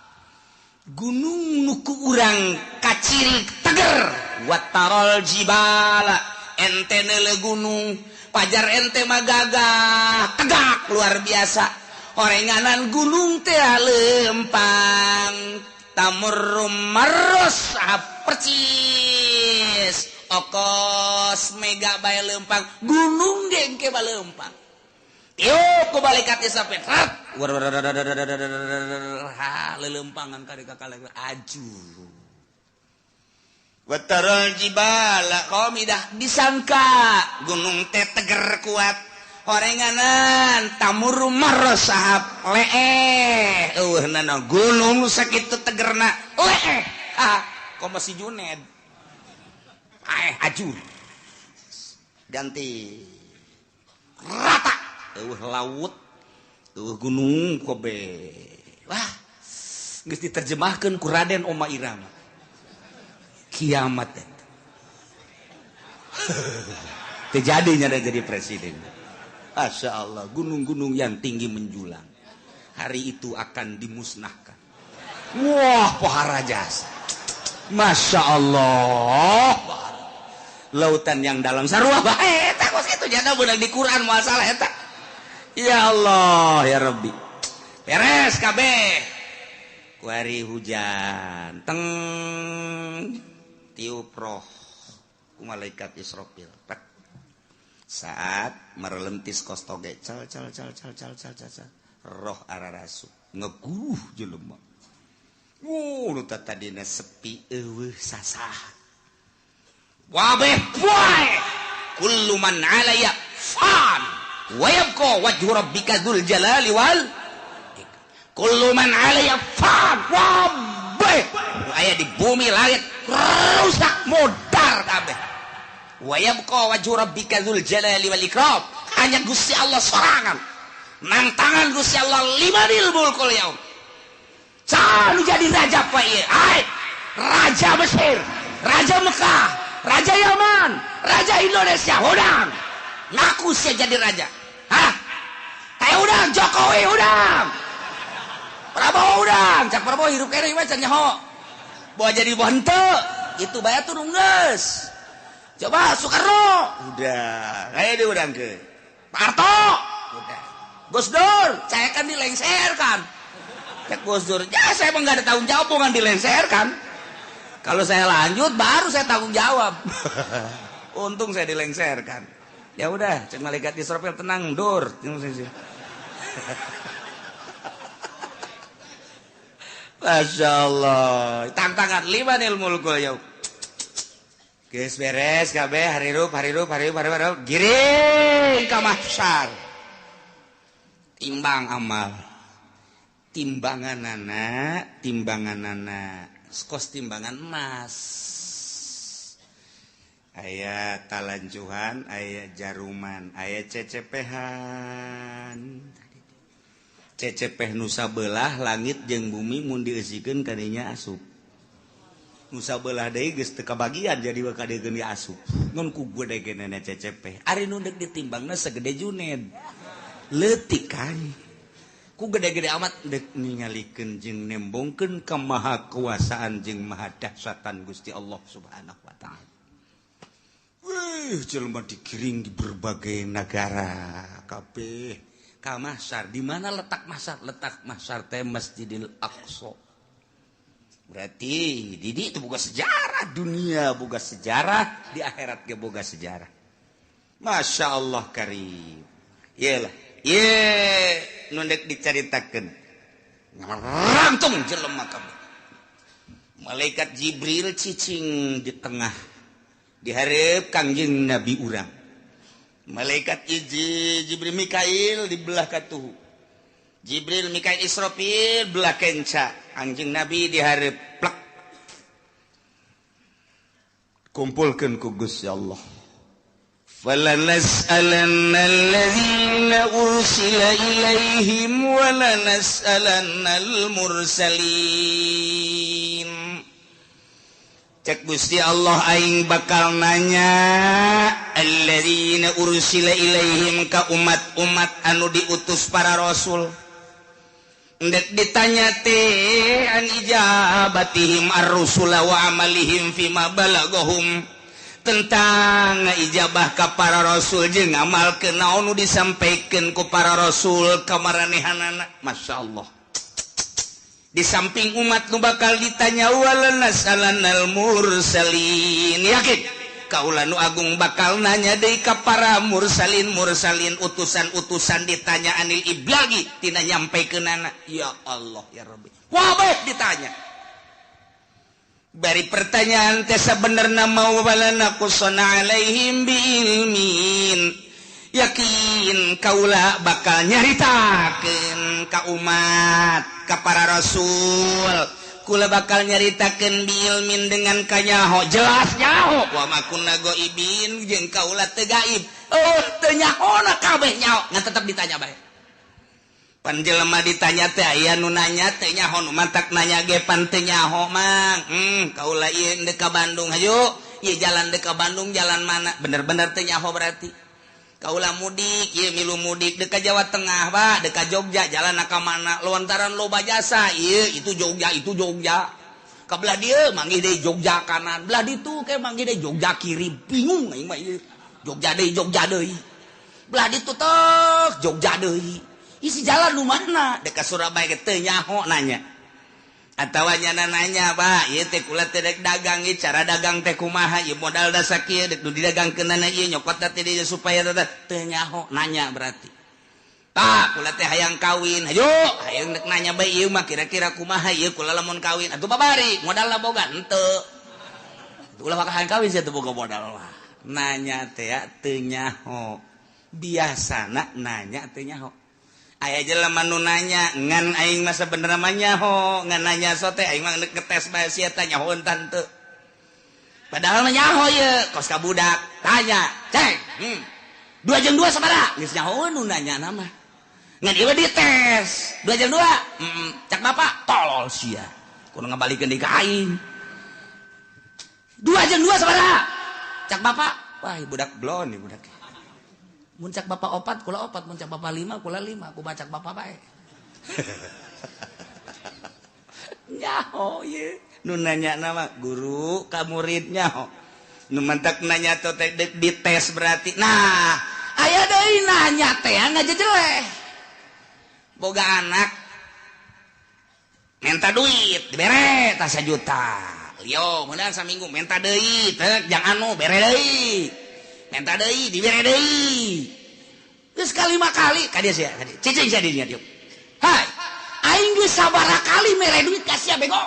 gunung nuku urang kaciri teger. Watarol jibala, ente neule gunung pajar ente mah gagah tegak luar biasa, horenganan gunung teh lempang, tamur marros percis okos mega bae lempang, gunung ge engke balempang. Tiup ku malaikat sampai rat ha lelempangan kari kakala aju. Watarul jibala qamidah, disangka gunung teh teger kuat, horenganan tamur marosahab leeh, eueuh nana gunung sakitu tegerna leeh. Ah, komo si Juned aeh ajur, ganti rata, eueuh laut, eueuh gunung kobe. Wah, geus diterjemahkeun ku Raden Oma Irama kiamat eta terjadinya ada jadi presiden. Masya Allah, gunung-gunung yang tinggi menjulang hari itu akan dimusnahkan. Wah, pohara jasa. Masya Allah, lautan yang dalam sarua bae eta kos kitu janda beunang di Quran, masalah eta. Ya Allah ya Rabbi, beres kabeh kuari hujan teng, tiup roh ku malaikat Israfil. Pek. Saat merelentis kos toge, cal cal cal cal cal cal cal cal, roh ararasu ngeguruh jelema. Wuh, nu tadina sepi eueuh sasah. Wabeh poe kullu man alaya fan wa yabqa wajhu rabbika dzul jalali wal kullu man alaya fan. Wabeh nu aya di bumi langit rusak modar kabeh. Wa yabqa wajhu rabbika dzul jalali wal ikram, hanya Gusti Allah sorangan nang tangan Gusti Allah limanil mulkul yaum. Saha nu jadi raja pak ieu? Ai, raja Mesir, raja Mekah, raja Yaman, raja Indonesia, hudang ngaku sia jadi raja. Hah? Kayak udang Jokowi, udang Prabowo, udang cak Prabowo hirup kene mah can nyaho. Bawa jadi henteu itu bae turun geus. Coba Soekarno udah, kayak diurangkeun. Pak Harto udah. Gus Dur, saya kan dilengserkan. Cek Gus Dur, ya saya emang gak ada tanggung jawab, bukan dilengserkan. Kalau saya lanjut baru saya tanggung jawab. Untung saya dilengserkan. Ya udah, cek malaikat Israfil tenang, Dur. Masya Allah. Tantangan limanil mulkul yaum. Geus beres kabeh harirup harirup harirup harirup giring ka mahsyar. Timbang amal. Timbanganana, timbanganana. Kos timbangan emas. Aya talanjuhan, aya jaruman, aya cecepehan. Cecepeh nusa belah langit jeung bumi mun dieusikeun kadinya asup. Nusa belah deui geus teu kabagian jadi bakal dieun asup. Ngan ku gede-gedena cecepeh. Ari nu deuk ditimbangna segede Juned. Leutik kan. Ku gede-gede amat dek ningalikeun jeung nembongkeun kemahakuasaan jeung mahadahsyatan Gusti Allah Subhanahu wa taala. Wih, jelema digiring di berbagai negara kabeh ka mahsyar. Di mana letak mahsyar? Letak mahsyar teh Masjidil Aqsa. Berarti di itu boga sejarah dunia, boga sejarah di akhirat ge boga sejarah. Masya Allah karim. Iyalah. Ye nu dek dicaritakeun. Ngarantung jelema kabeh. Malaikat Jibril cicing di tengah dihareup Kangjeng Nabi urang. Malaikat Jibril Mikail di belah katuhu. Jibril Mikail Israfil belah kenca. Kangjeng Nabi dihareup plek. Kumpulkeun ku Gusti Allah. فَلَنَسْأَلَنَّ الَّذِينَ أُرْسِلَ إِلَيْهِمْ وَلَنَسْأَلَنَّ الْمُرْسَلِينَ. Cek Gusti Allah aing bakal nanya alladzina ursila ilaihim ka umat-umat anu diutus para rasul. Ndek ditanya teh an ijabatihim ar-rusula wa amalihim fima balagahum, tentang ijabah ka para rasul jeung ngamalkeun naon nu disampaikeun ku para rasul ka maranehanana. Masya Allah. Di samping umat nu bakal ditanya walanasalanal mursalin, yakin kaula nu agung bakal nanya deui ka para mursalin mursalin, utusan-utusan ditanya anil iblagi tina nyampaikeunana. Ya Allah ya Rabbi, wabeh ditanya. Bari pertanyaan teh sabenerna mau walana qusana alaihim biilmin, yakin kaula bakal nyaritakeun ka umat ka para rasul, kula bakal nyaritakeun biilmin dengan kanyaho, jelas nyaho, wa ma kunna ghaibin jeung kaula teu gaib, oh teu nyahona kabeh nyaho, ngan tetep ditanya bae. Pan jelema ditanya teh aya nu nanya teh nyaho, nu mantak nanya ge pan teu nyaho mang. Kaula ieu deuk ka Bandung, hayu ieu jalan deuk ka Bandung jalan mana? Bener-bener teu nyaho berarti. Kaula mudik, ieu milu mudik deuk ka Jawa Tengah, Pak, deuk ka Jogja, jalan ka mana? Lontaran loba jasa, ieu itu Jogja, itu Jogja. Ka belah dieu manggih deui Jogja kanan, belah ditu ke manggih deui Jogja kiri, bingung aing mah ieu. Jogja deui, Jogja deui. Belah ditu tek Jogja deui. Isi jalan nu mana? Dek ka Surabaya ge teu nyaho nanya. Atawa nyana nanya, Pak, ieu teh kula teh dek dagang ieu cara dagang teh kumaha? Ieu modal da sakieu dek nu didagangkeunana ieu nyokot teh dieu supaya teh nyaho nanya berarti. Pak, kula teh hayang kawin. Hayu, hayang dek nanya bae ieu mah kira-kira kumaha ieu kula lamun kawin. Atuh babari, modalna boga henteu. Ulah bakal hayang kawin sia teu boga modal mah. Nanya teh teu nyaho. Biasana nanya teu nyaho. Aya jelema nu nanya ngan aing mah sabenerna mah nyaho, ngan nanya sote aing mah ngetes bae sia teh nyaho tante. Padahal mah nyaho ieu, kos ka budak tanya, "Ceng, 2 jeung 2 sabaraha?" Geus nyaho nu nanya na mah. Ngan ieu dites, 2 jeung 2. Cak bapak, tolol sia. Kudu ngabalikeun deui ka aing. 2 jeung 2 sabaraha? Cak bapak, wah budak blon ieu budak. Mun cak bapak 4, kula 4, mun cak bapak 5, kula 5, ku bacak bapak bae. Nyaho ye. Nu nanya nama guru ka murid nyaho. Nu mantak nanya teh dites berarti. Nah, aya deui nanya teh ngajejeleh. Boga anak minta duit dibere tah 1 juta. Yo, meunang saminggu minta deui teh jang anu bere deui. Minta deui dibere deui. Geus kalima kali ka dieu sia, ka dieu. Cicing sia di dieu. Hai, aing geus sabaraha kali mere duit ka sia bego.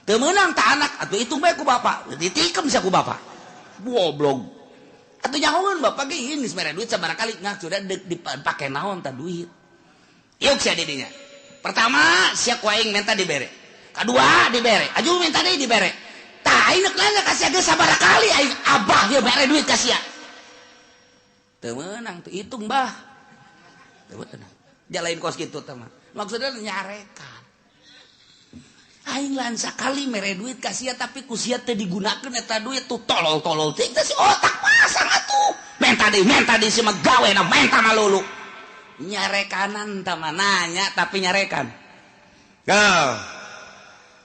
Teu meunang ta anak atuh hitung bae ku bapak. Ditikem sia ku bapak. Goblok. Atuh nyahoeun bapak ge ieu geus mere duit sabaraha kali ngah sudah dipake naon ta duit. Yuk sia di dinya. Pertama sia ku aing minta dibere. Kadua dibere. Aju minta deui dibere. Tah aing nanya ka sia geus sabaraha kali aing abah ieu mere duit ka sia. Teu meunang teu hitung bah. Teu meunang. Jalain kos kitu teh mah. Maksudnya nyarekan. Aing lan sakali mere duit ka sia tapi ku sia teu digunakeun eta duit tuh tolol-tolol teh si otak pasang atuh. Menta deui si mah gawena menta malulu. Nyarekanan tah mah nanya tapi nyarekan. Go.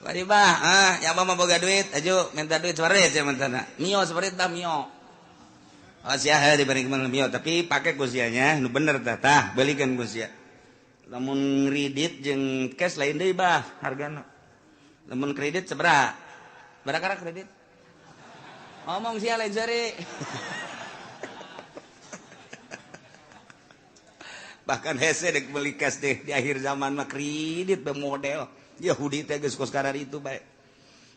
Bari bah, ah ya mah boga duit, aju minta duit sabarit sia mentana. Mio sabarit tah mio. Oh sia heuh diberi kumaha mio tapi pake ku sianya nu bener tah tah belikeun ku sia. Lamun kredit jeung cash lain deui bah hargana. Lamun kredit sabaraha? Sabaraha kredit? Ngomong sia lain seri. Bahkan hese dek beli cash deh di akhir zaman mah kredit be model Yahudi teh geus kos karar itu bae.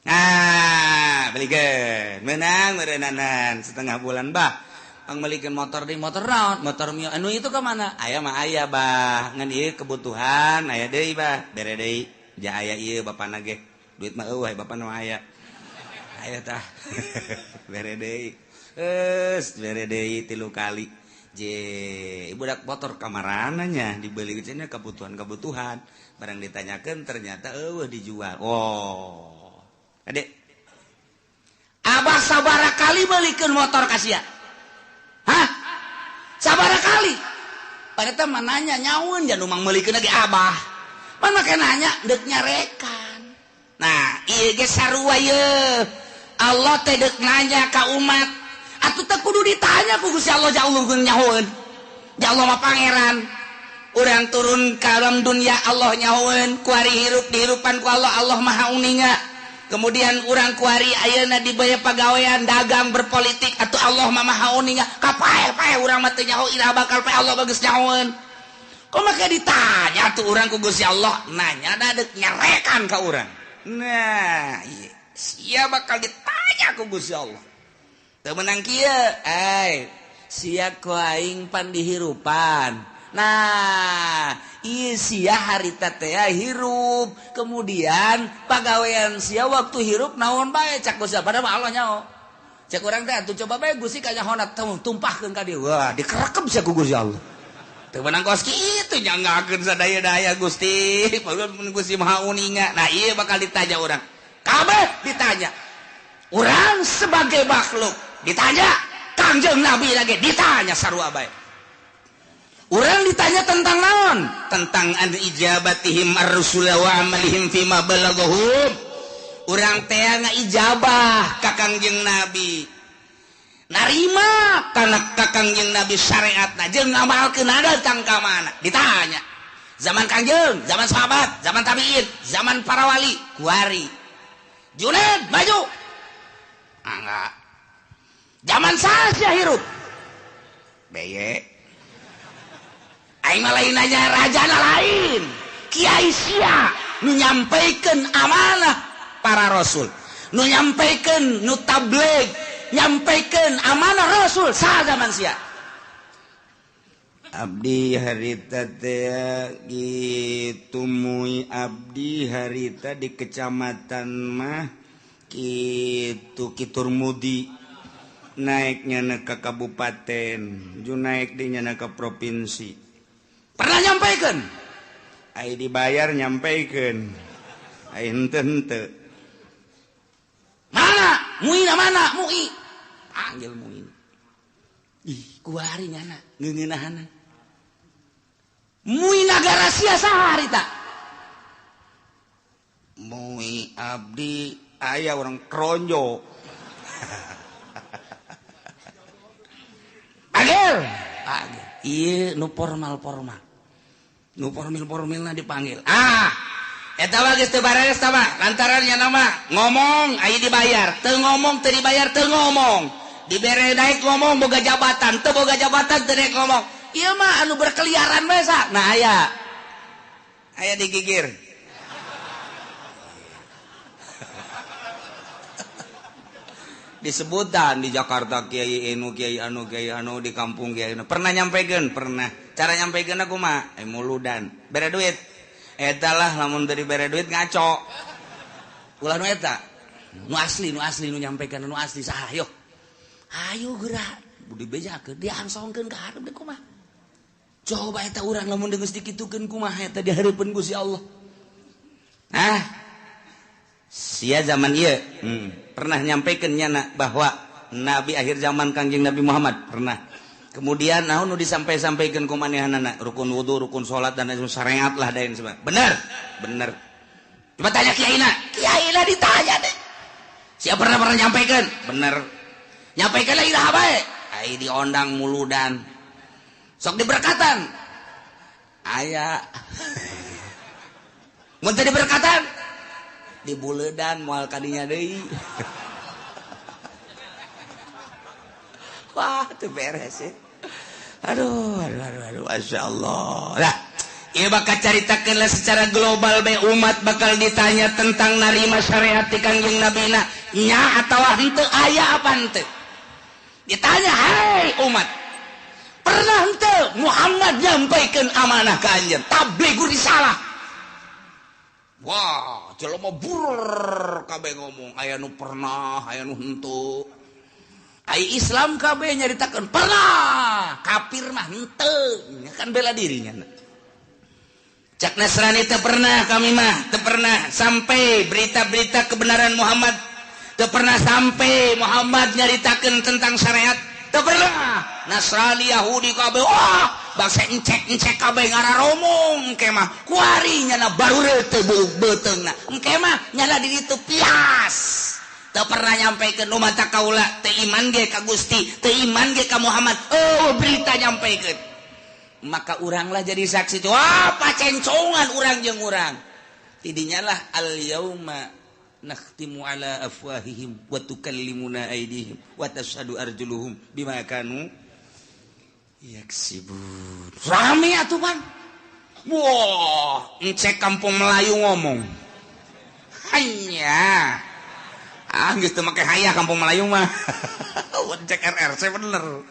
Nah, belikeun. Menang meureunnanan setengah bulan bah. Pang melikeun motor di motor naon? Motor mio anu itu ka mana? Aya mah aya bah. Ngan ieu kebutuhan aya deui bah. Bere deui. Ja aya ieu bapana ge. Duit mah eueuh bapana mah aya. Aya tah. Bere deui. Geus bere deui 3 kali. Je budak motor kamarananya dibeli cenah kebutuhan-kebutuhan barang ditanyakeun ternyata eueuh dijual. Oh. Adek. Abah sabaraha kali belikeun motor ka sia? Hah? Sabaraha kali? Padahal mah nanya nyaun jangan umang melikeun lagi abah. Pan make nanya deuk nyarekan. Nah, ieu ge sarua ye. Allah teh deuk nanya ka umat. Atuh teh kudu ditanya ku Gusti Allah jauh nyahoeun. Ya Allah mah pangeran. Urang turun ka alam dunia Allah nyahoeun, kuari hirup dihirupan ku Allah, Allah Maha Uninga. Kemudian urang kuari ayeuna dibaya pagawean dagang berpolitik atuh Allah mah Maha Uninga. Kapae-pae urang mah teu nyaho iraha bakal pae Allah bagus nyahoeun. Kok make ditanya tuh urang ku Gusti Allah nanya da deuk nyarekan ka urang. Nah, ieu sia bakal ditanya ku Gusti Allah. Teu meunang kieu, ai sia ku aing pan dihirupan. Nah, ieu sia harita teh hirup, kemudian pagawean sia waktu hirup naon bae cak Gusti padahal mah Allah nyaho. Cek urang teh atuh coba bae Gusti kanyahona tumpahkeun ka dieu. Wah, dikerekep sia ku Gusti Allah. Teu meunang kos kitu nyanggakeun sadaya-daya Gusti, padahal mun Gusti Maha Uninga. Nah, ieu bakal ditanya urang. Kabeh ditanya. Urang sebagai makhluk ditanya, Kangjeng Nabi lagi ditanya sarua bae. Urang ditanya tentang naon? Tentang an ijabatihim ar-rusula wa amalihim fima balaghahum. Urang teh ngaijabah ka Kangjeng Nabi. Narima kana ka Kangjeng Nabi syariatna jeung ngamalkeun datang ka mana? Ditanya. Zaman Kangjeng, zaman sahabat, zaman tabiin, zaman para wali, kuari. Junaid maju. Enggak. Zaman saya hirup. Beye. Aing mah lain nanya rajana lain. Kiai sia nu nyampaikan amanah para rasul. Nu nyampaikan nu tabligh, nyampaikan amanah rasul saha zaman sia. Abdi harita teh kitu mui abdi harita di kecamatan mah kitu Kiturmudi naiknya ke kabupaten, ju naik dinya ke provinsi. Pernah nyampaikan? Ai dibayar nyampaikan. Ai henteu henteu. Mana? Muina mana? Mui. Panggil Muin. Ih, kuari nyana ngeungeunahana. Mui nagara sia saha harita? Mui abdi aya orang kronjo. Panggil. Panggil. Ieu nu formal-formal. Nu formil-formilna dipanggil. Ah, eta mah geus teu bareres tah mah, lantaran nya nama ngomong aya dibayar, teu ngomong teu dibayar teu ngomong. Dibere naik ngomong boga jabatan, teu boga jabatan teu naik ngomong. Ieu mah anu berkeliaran bae sa. Nah aya. Aya digigir. Disebutan di Jakarta kiai anu kiai anu kiai anu di kampung kiai anu. Pernah nyampekeun? Pernah. Cara nyampekeun aku mah muludan. Bere duit. Eta lah lamun teu dibere duit ngaco. Ulah nu eta. Nu asli nu nyampekeun nu asli saha yo. Ayo geura dibejakeun diangsongkeun ka hareup deui kumaha. Coba eta urang lamun geus dikitukeun kumaha eta di hareupeun Gusti Allah. Ah. Sia zaman ieu pernah nyampaikan nyana bahwa nabi akhir zaman Kangjeng Nabi Muhammad pernah. Kemudian naon nu disampai-sampaikeun ku manehanana rukun wudu, rukun salat dan lain syariat lah dain sebagainya. Bener? Bener. Coba tanya kiaina. Kiaina ditanya deh. Sia pernah nyampaikan? Bener. Nyampaikan lagi dah bae. Ai diondang muludan. Sok diberkatan. Aya. Mun teu diberkatan di buledan moal kadinya deui. Wah, teu beres ya. Aduh, aduh, aduh, aduh, Masya Allah. Lah, ieu bakal caritakeun lah secara global bae umat bakal ditanya tentang narima syariat ti Kangjeng Nabina nya atawa henteu aya apa henteu. Ditanya, "Hai umat, pernah henteu Muhammad nyampaikeun amanah ka anjeun, tabligh risalah?" Wah, jelema burr kabeh ngomong, aya nu pernah, aya nu henteu. Ai Islam kabeh nyaritakeun pernah, kafir mah henteu, kan bela dirinya. Cak Nasrani teu pernah kami mah, teu pernah sampai berita-berita kebenaran Muhammad, teu pernah sampai Muhammad nyaritakeun tentang syariat, teu pernah. Nasrani Yahudi kabeh, wah, bangsa encek-encek kabeh ngararomong engke mah kuari nyana baru teu beuteungna engke mah nyana di ditu pias teu pernah nyampaikan nu mata kaula teu iman ge ka Gusti teu iman ge ka Muhammad. Oh berita nyampaikan maka uranglah jadi saksi. Wah pacencongan urang jeung urang tidinya lah al yauma nakhtimu ala afwahihim wa tukallimuna aydihim wa tashhadu arjuluhum bima kanu yaksibun. Rame atuh pan. Wah, encek kampung Melayu ngomong. Hanya. Ah, geus teu make hayah kampung Melayu mah. Encek RRC bener.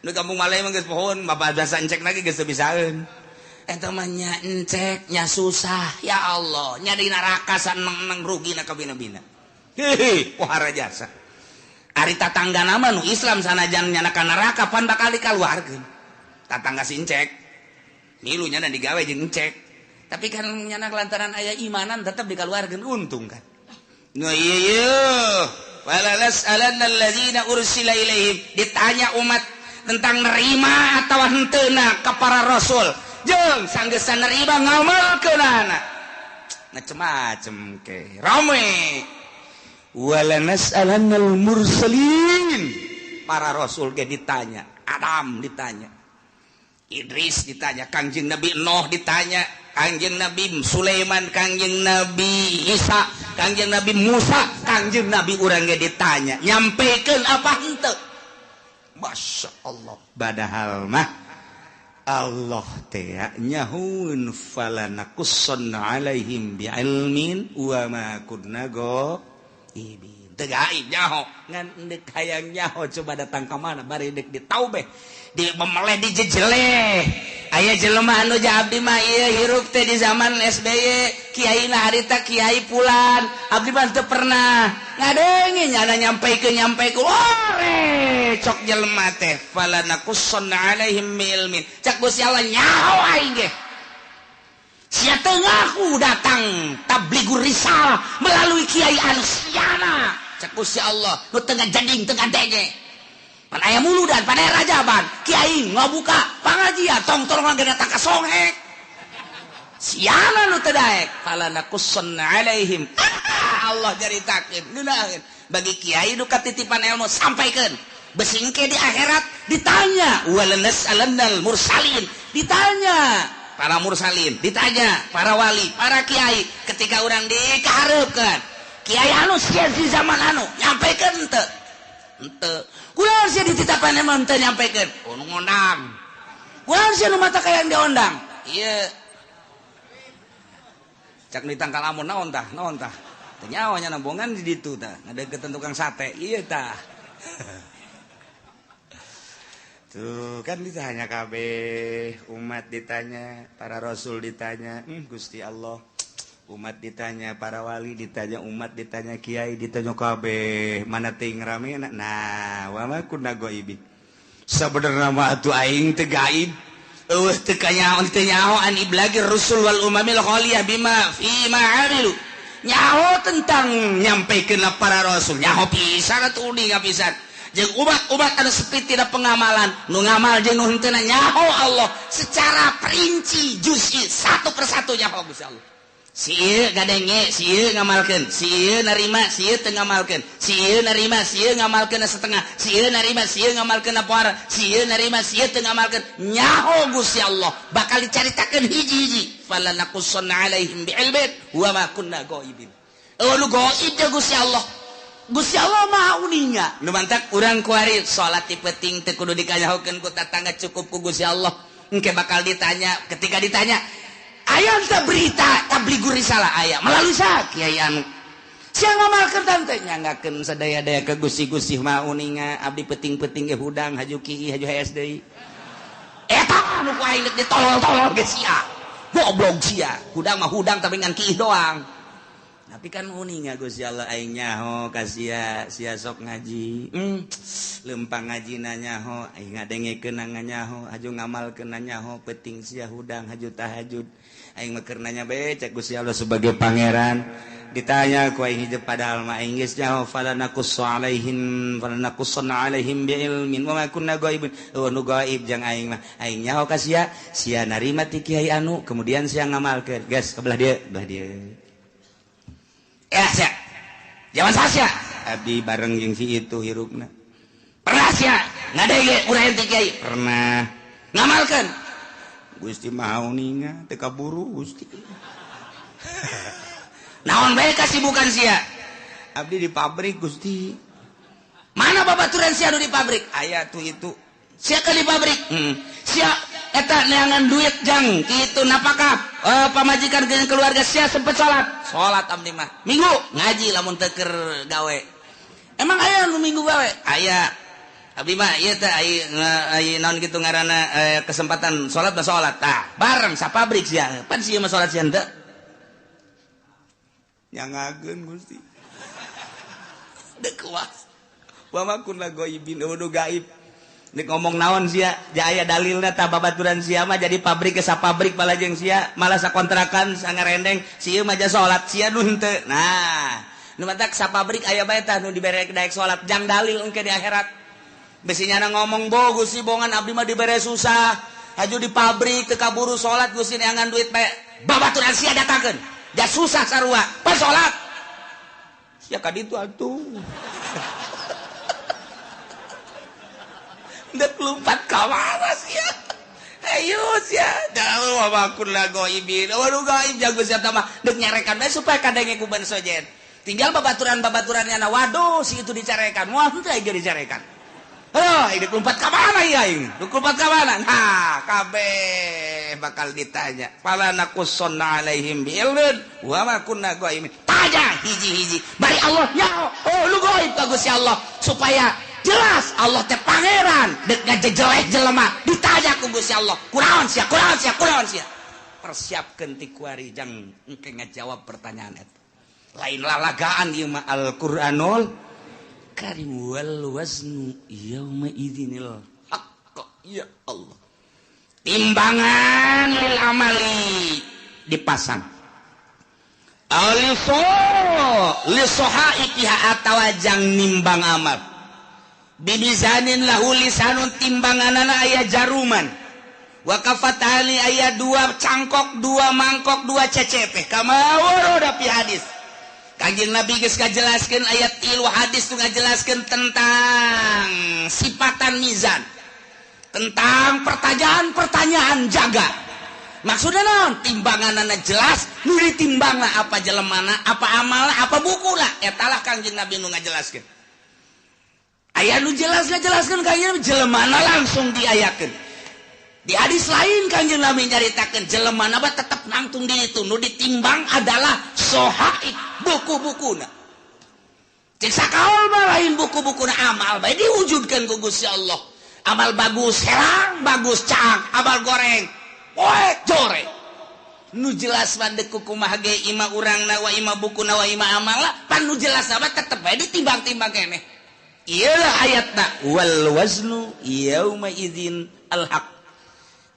Nu kampung Melayu mah geus pohon, bapak biasa encek lagi geus teu bisaeun. Eta mah nya encek nya susah. Ya Allah, nya di neraka saneng-neng rugina kabina-bina. Hehe, pohara jasa. Ari tatangga nama nu Islam sanajan nyana ka neraka pan bakal dikaluarkeun. Tatangga si encek. Milu nyana digawe jeung encek. Tapi kan nyana lantaran aya imanan tetep dikaluarkeun untung kan. Nu ieu ieu. Wala nas'alanna allazina ursila ilaihim. Ditanya umat tentang nerima atawa henteuna ka para rasul. Jeung sanggeusna nerima ngamalkeunana. Macem-macem ke. Rame. Wala nas'alannal mursalin. Para rasul ge ditanya, Adam ditanya, Idris ditanya, Kangjeng Nabi Nuh ditanya, Kangjeng Nabi Sulaiman, Kangjeng Nabi Isa, Kangjeng Nabi Musa, Kangjeng Nabi urang ge ditanya, nyampekeun apa henteu? Masya Allah. Padahal mah Allah teh nyahun falanakussanna alaihim bi'ilmin wa ma kunna ghaibin. Teu gaib nyaho ngan deuk hayang nyaho coba datang ka mana bari deuk ditaubeh di memeleh dijejeleh aya jelema anu abdi mah ieu hirup teh di zaman SBY kiai na harita kiai pulan abdi mah teu pernah ngadenge nyana nyampaikeun nyampaikeun ore cok jelema teh falanakussanna alaihim ilmin cak Gusti Allah nyaho aing ge sia teu ngaku datang tablighur risalah melalui kiai anu siana cak Gusti Allah nu teu ngajading teu ngadenge pan aya muludan pan aya rajaban kiai ngabuka pangajian tong tolong ge datang ka songhek Siana nu teu daek fala naqussanna alaihim. Allah caritakeun ngeunaheun bagi kiai nu katitipan ilmu sampaikeun. Besingke di akhirat ditanya walanas'alannal mursalin, ditanya para mursalin, ditanya para wali, para kiai ketika urang dikahareupeun. Kiai anu sia di zaman anu nyampaikan henteu. Henteu. Kunaon sia dititapan emang henteu nyampaikan? Oh nu ngondang. Kunaon sia nu mata kayang diondang? Ieu. Cak nu ditangkal amun naon tah? Naon tah? Teu nyaho nya nambongan di ditu tah, ngadeukeutan tukang sate. Ieu tah. Tuh kan ditanya kabeh, umat ditanya, para rasul ditanya, Gusti Allah. Umat ditanya, para wali ditanya, umat ditanya, kiai ditanya kabeh, mana ting rame nah, wa ma kunna ghaibin. Sabenerna mah atuh aing teu gaib. Eueuh teu kanyaho teu nyaho an iblagir rusul wal umamil khaliyah bima fi ma amilu. Nyaho tentang nyampaikeun para rasul, nyaho pisan atuh uninga pisan. Jeung umat-umat anu sepi tina pengamalan, nu ngamal jeung nu henteu nyaho Allah secara perinci juz'i satu persatu nyaho Gusti Allah. Si ieu gadenge, si ieu ngamalkeun, si ieu narima, si ieu teu ngamalkeun, si ieu narima, si ieu ngamalkeun setengah, si ieu narima, si ieu ngamalkeun poara, si ieu narima, si ieu teu ngamalkeun. Nyaho Gusti Allah bakal dicaritakeun hiji-hiji. Fala naqussanna alaihim bi'ilmin wa ma kunna ghaibin. Eueuh nu gaib teh Gusti Allah. Gusti Allah maha uninga. Nu mantak urang kuari salat ti peuting teu kudu dikanyahokeun ku tatangga, cukup ku Gusti Allah. Engke bakal ditanya, ketika ditanya aya teh berita tabligur risalah aya melalui sa kiai anu. Sia ngamalkeun teh nyanggakeun sadaya-daya ke Gusti-Gusti maha uninga, abdi peuting-peuting ge hudang haju kieu haju hees deui. Eta nu ku aing deuk ditolol-tolol ge sia. Goblok sia. Hudang mah hudang tapi ngan kieu doang. Tapi kan uninga Gusti Allah aing nyaho ka sia, sia sok ngaji. Lempang ngajina nyaho, aing ngadengekeun nyaho, haju ngamalkeun nyaho, peuting sia hudang haju tahajud. Aing mah keur nanya bae cek Gusti Allah sebagai pangeran. Ditanya ku aing hijab padahal mah aing geus nyaho fala naqussu alaihim fala naqussanna alaihim bi ilmin wa ma kunna ghaibin. Oh nu gaib jang aing mah. Aing nyaho ka sia, sia narima ti kiai anu, kemudian sia ngamalkeun. Geus ka belah dieu, belah dieu. Ya sia. Zaman sia abdi bareng jeung si itu hirupna. Pernah sia ngadege urang ti kiai? Pernah. Ngamalkeun. Gusti maha uninga teu kaburu Gusti. Naon bae kasibukan sia? Abdi di pabrik Gusti. Mana babaturan sia nu di pabrik? Aya tuh itu. Sia ke di pabrik? Sia eta neangan duit jang kitu napakah pamajikan jeung keluarga sia sempet salat? Salat abdi mah. Minggu ngaji lamun teu keur gawe. Emang aya nu minggu gawe? Aya. Abdi mah ieu teh ai naon kitu ngaranna kesempatan salat mah salat. Tah, bareng sapabrik sia. Pan sia mah salat sia henteu. Nyangageun Gusti. Deuk kuas. Wa ma kunna ghaibin, eueuh gaib. Nek ngomong naon sia, aya dalilna tah babaturan sia mah jadi pabrik ke sapabrik balajeng sia, malah sakontrakan sangarendeng, si ieu mah ja salat sia nu henteu. Nah, nu matak sapabrik aya bae tah nu dibere daek salat jang dalil engke di akhirat. Besi nyana ngomong bo Gusti bongan abdi mah dibere susah, haju di pabrik teu kaburu salat Gusti neangan duit bae. Babaturan sia datangkeun. Ja susah sarua, pas salat. Sia ka ditu atuh. Dek lompat ka mana sia? Ayo sia, dah wa kunna ghaibin. Waduh gaib jago sia mah dek nyarekan bae supaya kadenge ku ban sojen. Tinggal babaturan-babaturannya na waduh si itu dicarekan. Wah henteu aing dicarekan. Heuh, dek lompat ka mana ieu aing? Dek lompat ka mana? Nah, kabeh bakal ditanya. Fala naqussanna alaihim bi ilmin wa ma kunna ghaibin. Tanya hiji-hiji. Bari Allah nyaho. Oh lu gaib ka Gusti Allah supaya jelas Allah teh pangeran dek ngajejeleh jelema ditanya ku Gusti Allah kunaon sia kunaon sia kunaon sia persiapkeun ti kuari jang engke ngajawab pertanyaan eta lain lalagaan ieu mah Al-Qur'anul Karim wal waznu yauma idzinil haqq. Ya Allah, timbangan lil amali dipasang aliso lisohaikiha atawa jang nimbang amal bibizanin lahu lisanun timbanganana aya jaruman Wa kafatani aya dua cangkok, dua mangkok, dua cecep kama warada fi hadis. Kanjeng Nabi geus ngajelaskeun ayat tilu hadis tu ngajelaskeun tentang sifatan mizan, tentang pertanyaan-pertanyaan jaga. Maksudnya naon? Timbanganana jelas, nu ditimbangna apa jelemana, apa amalna, apa bukuna. Eta lah Kanjeng Nabi nu ngajelaskeun. Aya nu jelas ngajelaskeun Kanjeng Nabi jelemana langsung diayakeun. Di hadis lain Kanjeng Nabi nyaritakeun jelemana mah tetep nangtung di itu, nu ditimbang adalah sohaib buku-bukuna. Cek sakaol mah lain buku-bukuna, amal bae diwujudkeun ku Gusti Allah. Amal bagus herang, bagus caang, amal goreng poek joreng. Nu jelas mah deuk kumaha ge ima urangna wa ima bukuna wa ima amalna, pan nu jelas mah tetep bae ditimbang-timbang keneh. Ieu lah ayatna wal waznu yauma idzin al haq.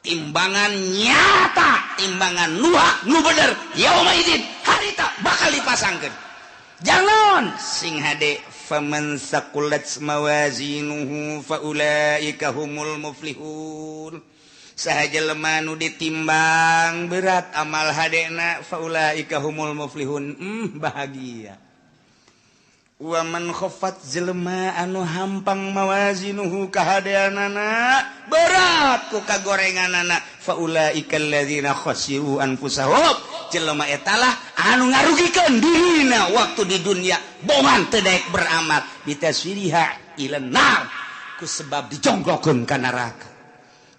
Timbangan nyata, timbangan nu hak, nu bener, yauma idzin harita bakal dipasangkeun. Jangan sing hade faman saqulat mawazinuhu faulaika humul muflihun. Saha jelema nu ditimbang berat amal hadena faulaika humul muflihun. Bahagia. Wa man khaffat jelema anu hampang mawazinuhu kahadeanana berat ku kagorenganana faulaika alladzina khasiru anfusahum. Jelema eta lah anu ngarugikeun dirina waktu di dunia bongan teu daek beramal bitaswiriha ilan nar ku sebab dijonggokeun ka neraka.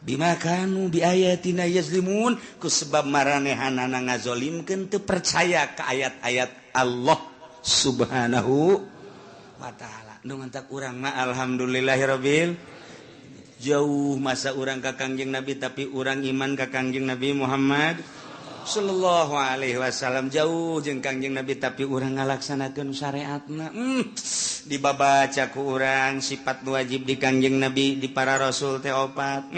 Bima kanu biayatina yazlimun ku sebab maranehanana ngazolimkeun teu percaya ka ayat-ayat Allah Subhanahu wa ta'ala. Nu ngantak urang mah alhamdulillahirabbil jauh masa urang ka Kangjeng Nabi tapi urang iman ka Kangjeng Nabi Muhammad sallallahu alaihi wasallam, jauh jeung Kangjeng Nabi tapi urang ngalaksanakeun syariatna. Dibabaca ku urang sifat wajib di Kangjeng Nabi di para rasul teh opat.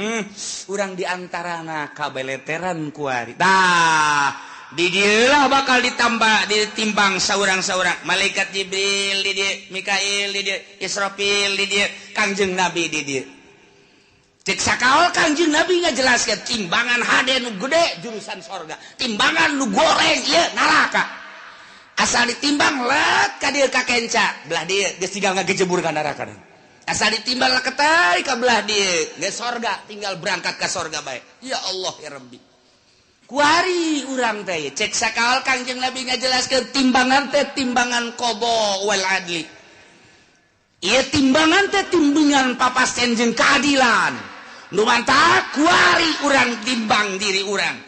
Urang diantarana kabeleteran kuari. Tah di dieu bakal ditambah ditimbang saurang-saurang malaikat Jibril di dieu, Mikail di dieu, Israfil di dieu, Kangjeng Nabi di dieu. Cek sakaol Kangjeng Nabi ngajelaskeun timbangan hade nu gede jurusan sorga, timbangan nu goreng ieu neraka. Asal ditimbang let ka dieu ka kenca, belah dieu geus tinggal ngagejebur ka neraka. Asal ditimbang leketai ka belah dieu geus sorga, tinggal berangkat ka sorga bae. Ya Allah ya Rabbi. Kuari urang teh cek sakaol Kangjeng Nabi ngajelaskeun timbangan teh timbangan qada wal adli. Ieu timbangan teh timbangan papasten jeung keadilan. Nu mantap kuari urang timbang diri urang.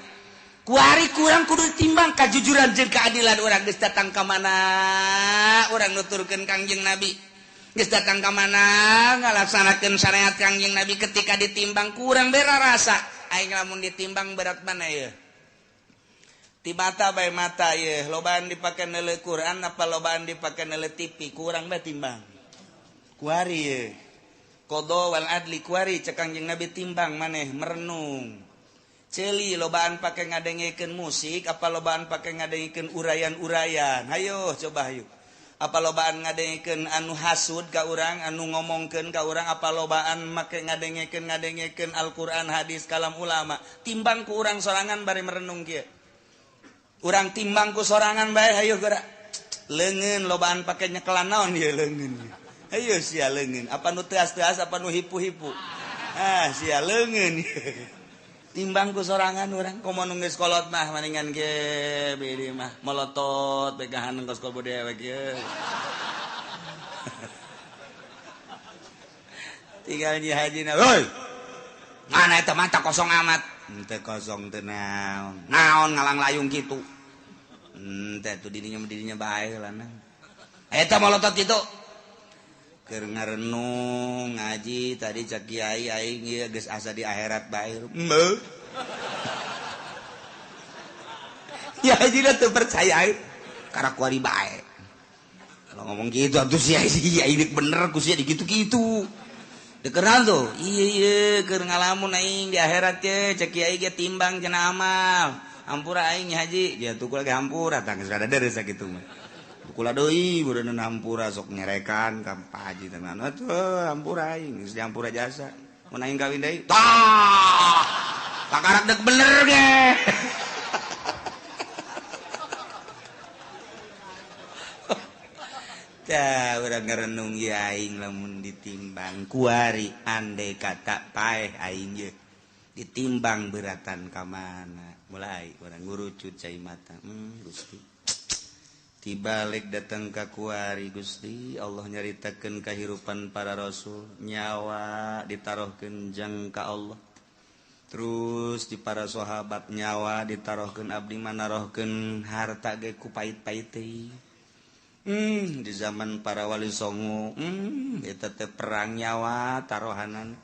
Kuari kurang kudu timbang kajujuran jeung keadilan urang geus datang ka mana urang nuturkeun Kangjeng Nabi. Geus datang ka mana ngalaksanakeun syariat Kangjeng Nabi ketika ditimbang kurang bera rasa. Aing lamun ditimbang berat mana ieu? Ti mata bae mata ieu, lobaan dipake neuleuh Quran apa lobaan dipake neuleuh TV, kurang bae timbang. Kuari ieu. Qada wal adli kuari cek Kangjeng Nabi timbang maneh merenung. Ceuli lobaan pake ngadengekeun musik apa lobaan pake ngadengekeun urayan-urayan. Hayo coba hayu. Apa lobaan ngadengekeun anu hasud ka urang, anu ngomongkeun ka urang, apa lobaan make ngadengekeun Al-Qur'an, hadis, kalam ulama. Timbang ku urang sorangan bari merenung kieu. Urang timbang ku sorangan bae hayu geura. Leungeun lobaan pake nyekelan naon ieu leungeun. Hayu sia leungeun, apa nu teas-teas apa nu hipu-hipu. Ah sia leungeun. Timbang ku sorangan urang komo nu geus kolot mah maningan ge beureum mah molotot begahan kos kobo dewek ieu. Tinggal nyi hajina, "Hoi. Mana eta mata kosong amat?" Henteu kosong teu naon. Naon ngalang layung kitu. Henteu tuh dirinya bae lah. Eta molotot kitu. Keur ngarenung ngaji tadi cak kiai aing ieu geus asa di akhirat bae. Heuh. Ya haji teu percaya aing. Karak kuari bae. Kalau ngomong gitu atuh sia kiai bener ku sia dikitu-kitu. Dikenal tuh. Iya iya keur ngalamun aing di akhirat ye cak kiai ge timbang cenah amal. Hampura aing haji, ya tukul ge hampura tah geus rada deres sakitu mah. Kula deui beureun hampura sok nyerekan ka Pak Haji tenan. Atuh hampura aing geus dihampura jasa. Mun aing kawin deui. Tah. Kakarak dek bener ge. Tah urang ngarenung ye aing lamun ditimbang kuari andai kata paeh aing ye ditimbang beratan ka mana. Mulai urang ngurucut cai mata. Gusti. Tibalik datang ka kuari Gusti Allah nyaritakeun kahirupan para rasul nyawa ditarohkeun jang ka Allah. Terus di para sahabat nyawa ditarohkeun abdi manarohkeun harta ge ku pait-pait teh. Di zaman para wali songo eta teh perang nyawa tarohanan.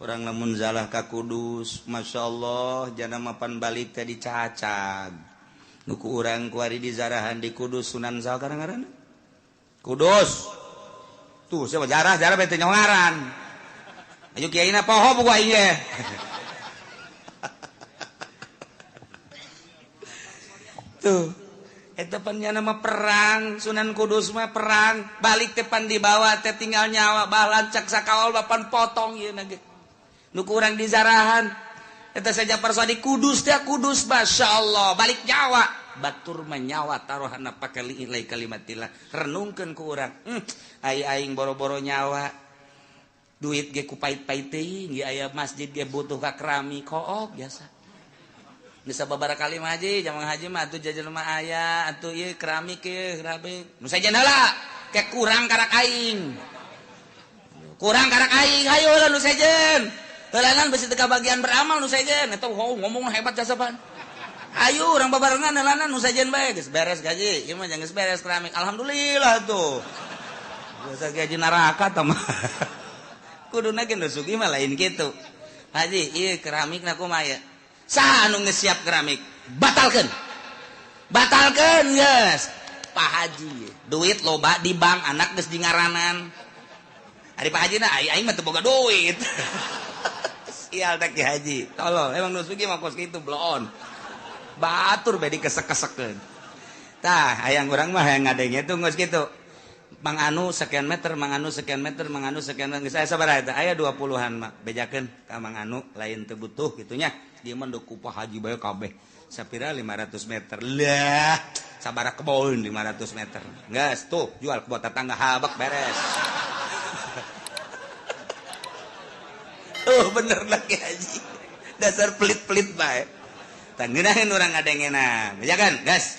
Urang lamun zalah ka Kudus, masyaallah jana mapan balik teh dicacag. Nu ku urang kuari dizarahan di Kudus Sunan saha ngaranna? Kudus. Tuh siapa jarah-jarah bete nyongaran. Ayo kiaina poho buku aing ge. Tuh eta pan nya mah perang Sunan Kudus mah perang balik teh pan dibawa teh tinggal nyawa balancak sakaol bapan potong ieu na ge nu ku urang dizarahan eta saja parso di Kudus teh Kudus masyaallah balik nyawa batur mah nyawa taruhanna pake liilai kalimatillah renungkeun ku urang ai aing boro-boro nyawa duit ge ku pait-pait teuing ge aya masjid ge butuh ka keramik kook biasa. Bisa beberapa kali mah haji, jamang haji mah atuh jajan mah aya, atuh ieu keramik ieu keramik. Nu sajen heula, ke kurang karak aing. Kurang karak aing, hayu heula nu sejen. Heulanan besi teu kabagian beramal nu sejen, eta ngomong hebat jasa pan. Ayo urang babarengan heulanan nu sejen bae geus beres gaji, ieu mah geus beres keramik. Alhamdulillah tuh. Biasa gaji neraka tah mah. Kuduna ge nu sugih mah lain kitu. Haji, ieu keramikna kumaha ya? Saha anu geus siap keramik batalkeun batalkeun geus Pak Haji duit loba di bank anak geus dingaranan ari Pak Haji na aing mah teu boga duit sial teh Ki Haji tolol emang nu sugih mah kos kitu bloon batur bae dikesek-kesekeun tah hayang urang mah hayang ngadenge tuh geus kitu Mang Anu sekian meter, Mang Anu sekian meter, Mang Anu sekian meter. Geus aya sabaraha eta? Aya 20-an mah. Bejakeun ka Mang Anu lain teu butuh kitu nya. Dia mah nduk ku Pak Haji bae kabeh. Sapira 500 meter. Lah, sabaraha kebon 500 meter. Geus tuh jual kebon tetangga habek beres. Oh bener lah Ki Haji. Dasar pelit-pelit bae. Tah ngeunaheun urang ngadengena. Bejakeun, geus.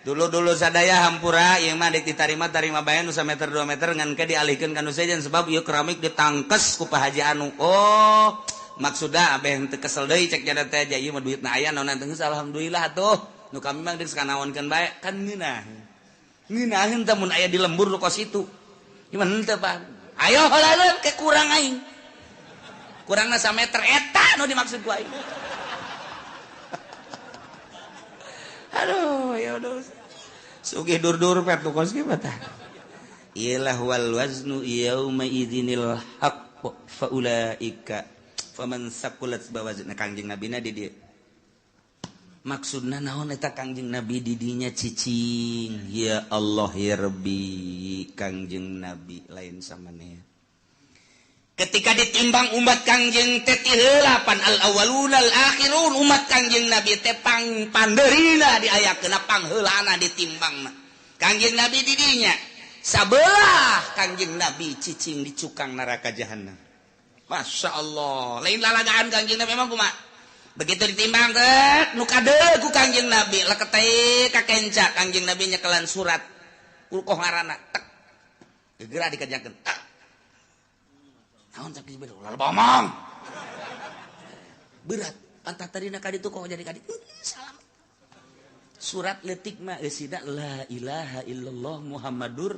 Dulu-dulu sadaya hampura ieu mah deuk ditarima tarima bae nu sameter 2 meter ngan ke dialihkeun ka nu sejen sebab ieu keramik ditangkes ku Pak Haji anu. Oh, maksudna abeh teu kesel deui cek jada teh aja ieu mah duitna aya naon teh geus alhamdulillah atuh. Nu kami mah geus kanaonkeun bae kan ngeunah. Ngeunaheun teh mun aya di lembur nu kos itu. Ieu mah henteu Pak. Ayo heula ke kurang aing. Kurangna sameter eta nu dimaksud ku aing. Aduh, ya udah. Sugih dur-dur pet nu kos kieu tah. Ilah wal waznu yauma idzinil haqq fa ulaika faman saqulat bawazna Kangjeng Nabi na di dieu. Maksudna naon eta Kangjeng Nabi di dinya cicing? Ya Allah ya Rabbi, Kangjeng Nabi lain samaneh. Ketika ditimbang umat Kangjeng teh tiheula pan al awwaluna al akhirun umat Kangjeng Nabi teh pang pandeurina diayakeun pangheulana ditimbangna. Kangjeng Nabi di dinya sabelah Kangjeng Nabi cicing di cukang neraka jahanam. Masya Allah, lain lalagaan Kangjeng Nabi emang kumaha? Begitu ditimbang teh nu kadeul ku Kangjeng Nabi leketeh ka kenca Kangjeng Nabi nyekelan surat ulkoh ngaranna tek. Geura dikerjakeun tek. Naon cak Jibril ulah bomong. Berat, pantat tadina ka ditu kok jadi ka ditu. Salam. Surat leutik mah eusina la ilaha illallah Muhammadur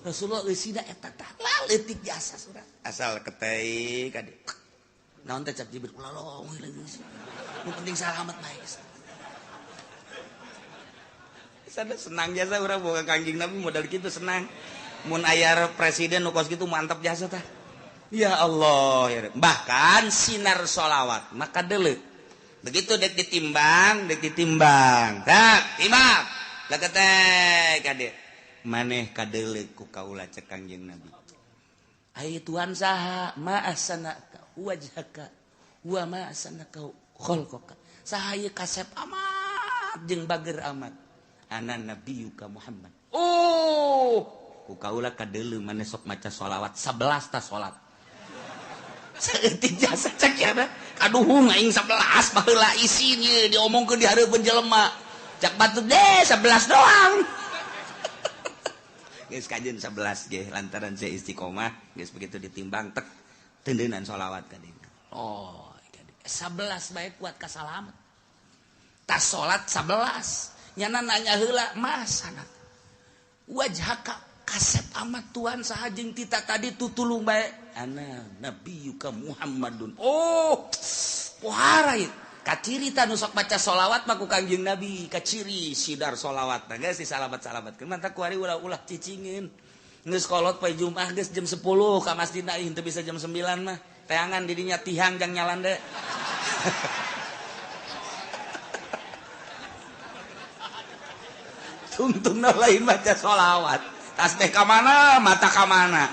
Rasulullah eusina eta tah la leutik jasa surat. Asal ketei ka ditu. Naon teh cak Jibril ulah lomong lagi. Nu penting salamet bae. Sada senang jasa urang boga Kangjeng Nabi modal kitu senang. Mun aya presiden nu kos kitu mantap jasa tah. Ya Allah, ya. Bahkan sinar sholawat maka deuleu. Begitu dek ditimbang, tak timbang. Leketek kade. Maneh kadeuleu ku kaula cek Kangjeng Nabi. Ai Tuhan saha ma ahsanaka wajhaka wa ma ahsanaka Khalqaka saha ieu kasep amat jeung bager amat ana nabiyuka Muhammad. Oh ku kaula kadeuleu maneh sok maca sholawat 11 ta salat saeutik jasa cek ya kaduhung aing 11 baheula isin ieu diomongkeun di hareupeun jelema cak batur deh 11 doang. Geus kajeun 11 ge lantaran saya istiqomah geus begitu ditimbang tek tendeunan sholawat ka dieu. Oh 11 bae kuat ka salamet. Tas salat 11 nyana nanya heula mas wajhaka kasep amat Tuhan saha jeung tita tadi tutulung bae ana nabiyuka Muhammadun. Oh pohara ieu kaciri ta nu sok maca sholawat mah ku Kangjeng Nabi kaciri sidar sholawat tah geus disalamat-salamatkeun mantap ku ari ulah-ulah cicingin geus kolot poe Jumat geus jam 10 ka masjid aing teu bisa jam 9 mah teangan didinya tihang jang nyalande. Tungtungna lain maca sholawat tasbih ka mana mata ka mana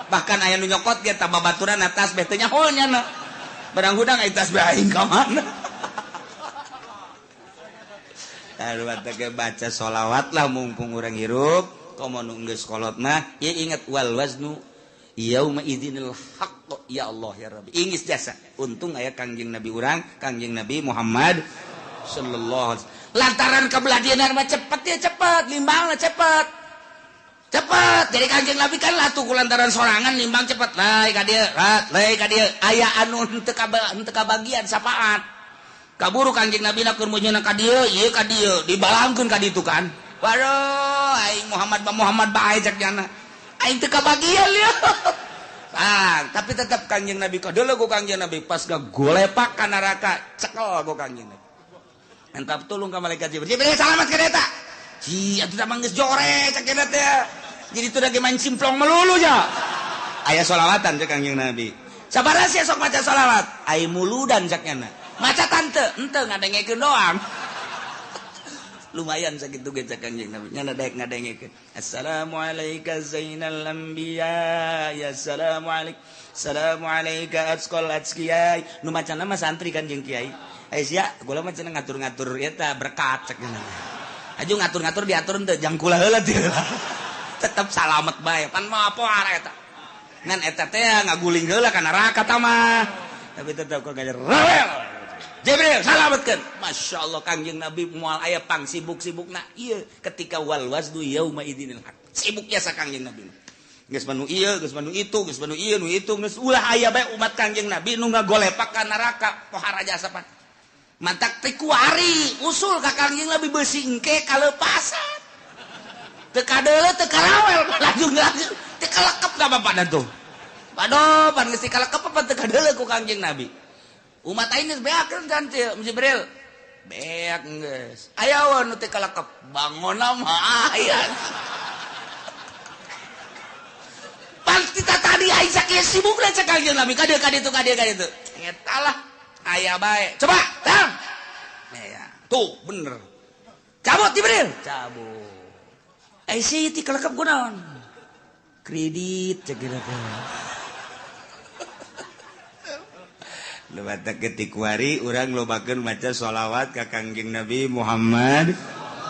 bahkan aya nu nyokot ge tambah baturan tasbih teh nyaho nyana barang hudang aya tasbih aing ka mana. Aduh teh baca sholawat lah mumpung urang hirup komo nu geus kolot mah ieu inget wal waznu yauma idzinil haqq ya Allah ya Rabbi ingis jasa untung aya Kangjeng Nabi urang Kangjeng Nabi Muhammad sallallahu alaihi wasallam lantaran kebelah mah cepet ya cepet limbangna cepet cepet jadi Kangjeng Nabi kan latuh ku lantaran sorangan limbang cepet lae ka dieu lae ka dieu aya anu henteu kabagian sapaat kaburu Kangjeng Nabi na keur meunyeuna ka dieu ieu ka dieu dibalangkeun ka ditu kan waduh aing Muhammad ba Muhammad bae cek nyana aing teu kabagian ieu. Ah, tapi tetap Kangjeng Nabi kadeuleu ku Kangjeng Nabi pas gagolepak ka neraka cekel ku Kangjeng Nabi minta tolong ka malaikat Jibril. Jibril salamat ka eta. Ji atuh da mah geus jore cek eta teh. Jadi teu da main simplong melulu nya. Aya sholawatan cek Kangjeng Nabi. Sabaraha sia sok maca sholawat? Ai muludan cek nyana. Maca tante, henteu ngadengekeun doang. Lumayan sakitu ge cek Kangjeng Nabi. Nyana daek ngadengekeun. Assalamualaika zainal anbiya ya assalamualaik. Assalamualaika atqal atqiyai. Nu macana mah santri kan jeung kiai. Eh sia, gula mah cenah ngatur-ngatur eta berkat cek cenah. Aju ngatur-ngatur diatur henteu jang kula heula teh. Tetep salamet bae. Pan mah poar eta. Ngan eta teh ngaguling heula ka neraka ta mah. Tapi tetep kok gajer rawel. Jibril salametkeun. Masya Allah Kangjeng Nabi moal aya pang sibuk-sibukna ieu ketika wal waznu yauma idzinil haq. Sibuk jasa Kangjeng Nabi. Geus manu ieu, geus manu itu, geus manu ieu, nu itu geus ulah aya bae umat Kangjeng Nabi nu ngagolepak ka neraka pohara jasa pan. Mantak teh kuari usul ka Kangjeng Nabi beusi engke kalepasan. Teu kadeuleu teu karawel laju-laju teu kalekep ka bapana tuh. Waduh, pan geus teu kalekep apa teu kadeuleu ku Kangjeng Nabi. Umat aing geus beakeun kan Jibril. Beak geus. Aya we nu teu kalekep bangonna mah aya. Pan kita tadi aing sakieu sibukna cek Kangjeng Nabi ka dieu ka ditu ka dieu ka ditu. Eta lah aya bae. Coba, tang. Ya, tuh bener. Cabut Jibril. Cabut. Eh si ti kalekep kunaon? Kredit cek teh. Lebata ketikuari urang lobakeun maca sholawat ka Kangjeng Nabi Muhammad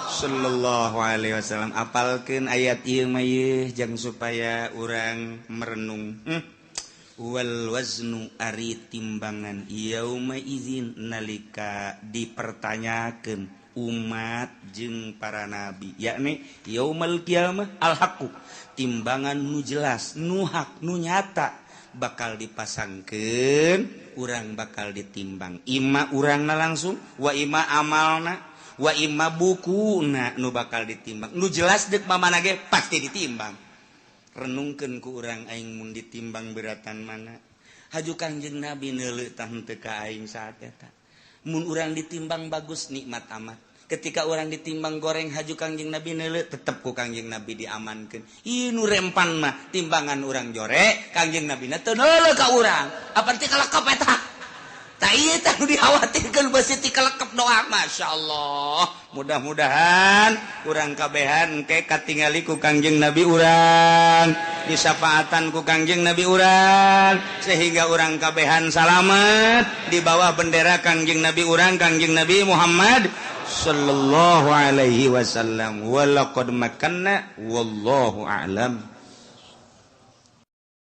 sallallahu alaihi wasallam. Apalkeun ayat ieu mah ieu jang supaya urang merenung. Wal waznu ari timbangan yauma izin nalika dipertanyakeun umat jeung para nabi yakni yaumal qiyamah al haqqu timbangan nu jelas nu hak nu nyata bakal dipasangkeun urang bakal ditimbang ima urangna langsung wa ima amalna wa ima bukuna nu bakal ditimbang nu jelas deuk mamana ge pasti ditimbang. Renungkeun ku urang aing mun ditimbang beratan mana haju Kangjeng Nabi neuleuh tah henteu ka aing saat eta mun urang ditimbang bagus nikmat amat ketika urang ditimbang goreng haju Kangjeng Nabi neuleuh tetep ku Kangjeng Nabi diamankeun ieu nu rempan mah timbangan urang jore Kangjeng Nabi na teu neuleuh ka urang apan teh kalekep eta tah Ieu teh nu dikhawatirkeun beusi ti kelekep doang. Masya Allah, mudah-mudahan urang kabehan ke katingali ku Kangjeng Nabi urang, disafaatan ku Kangjeng Nabi urang, sehingga urang kabehan salamet di bawah bendera Kangjeng Nabi urang, Kangjeng Nabi Muhammad sallallahu alaihi wasallam. Walaqad makanna, wallahu a'lam.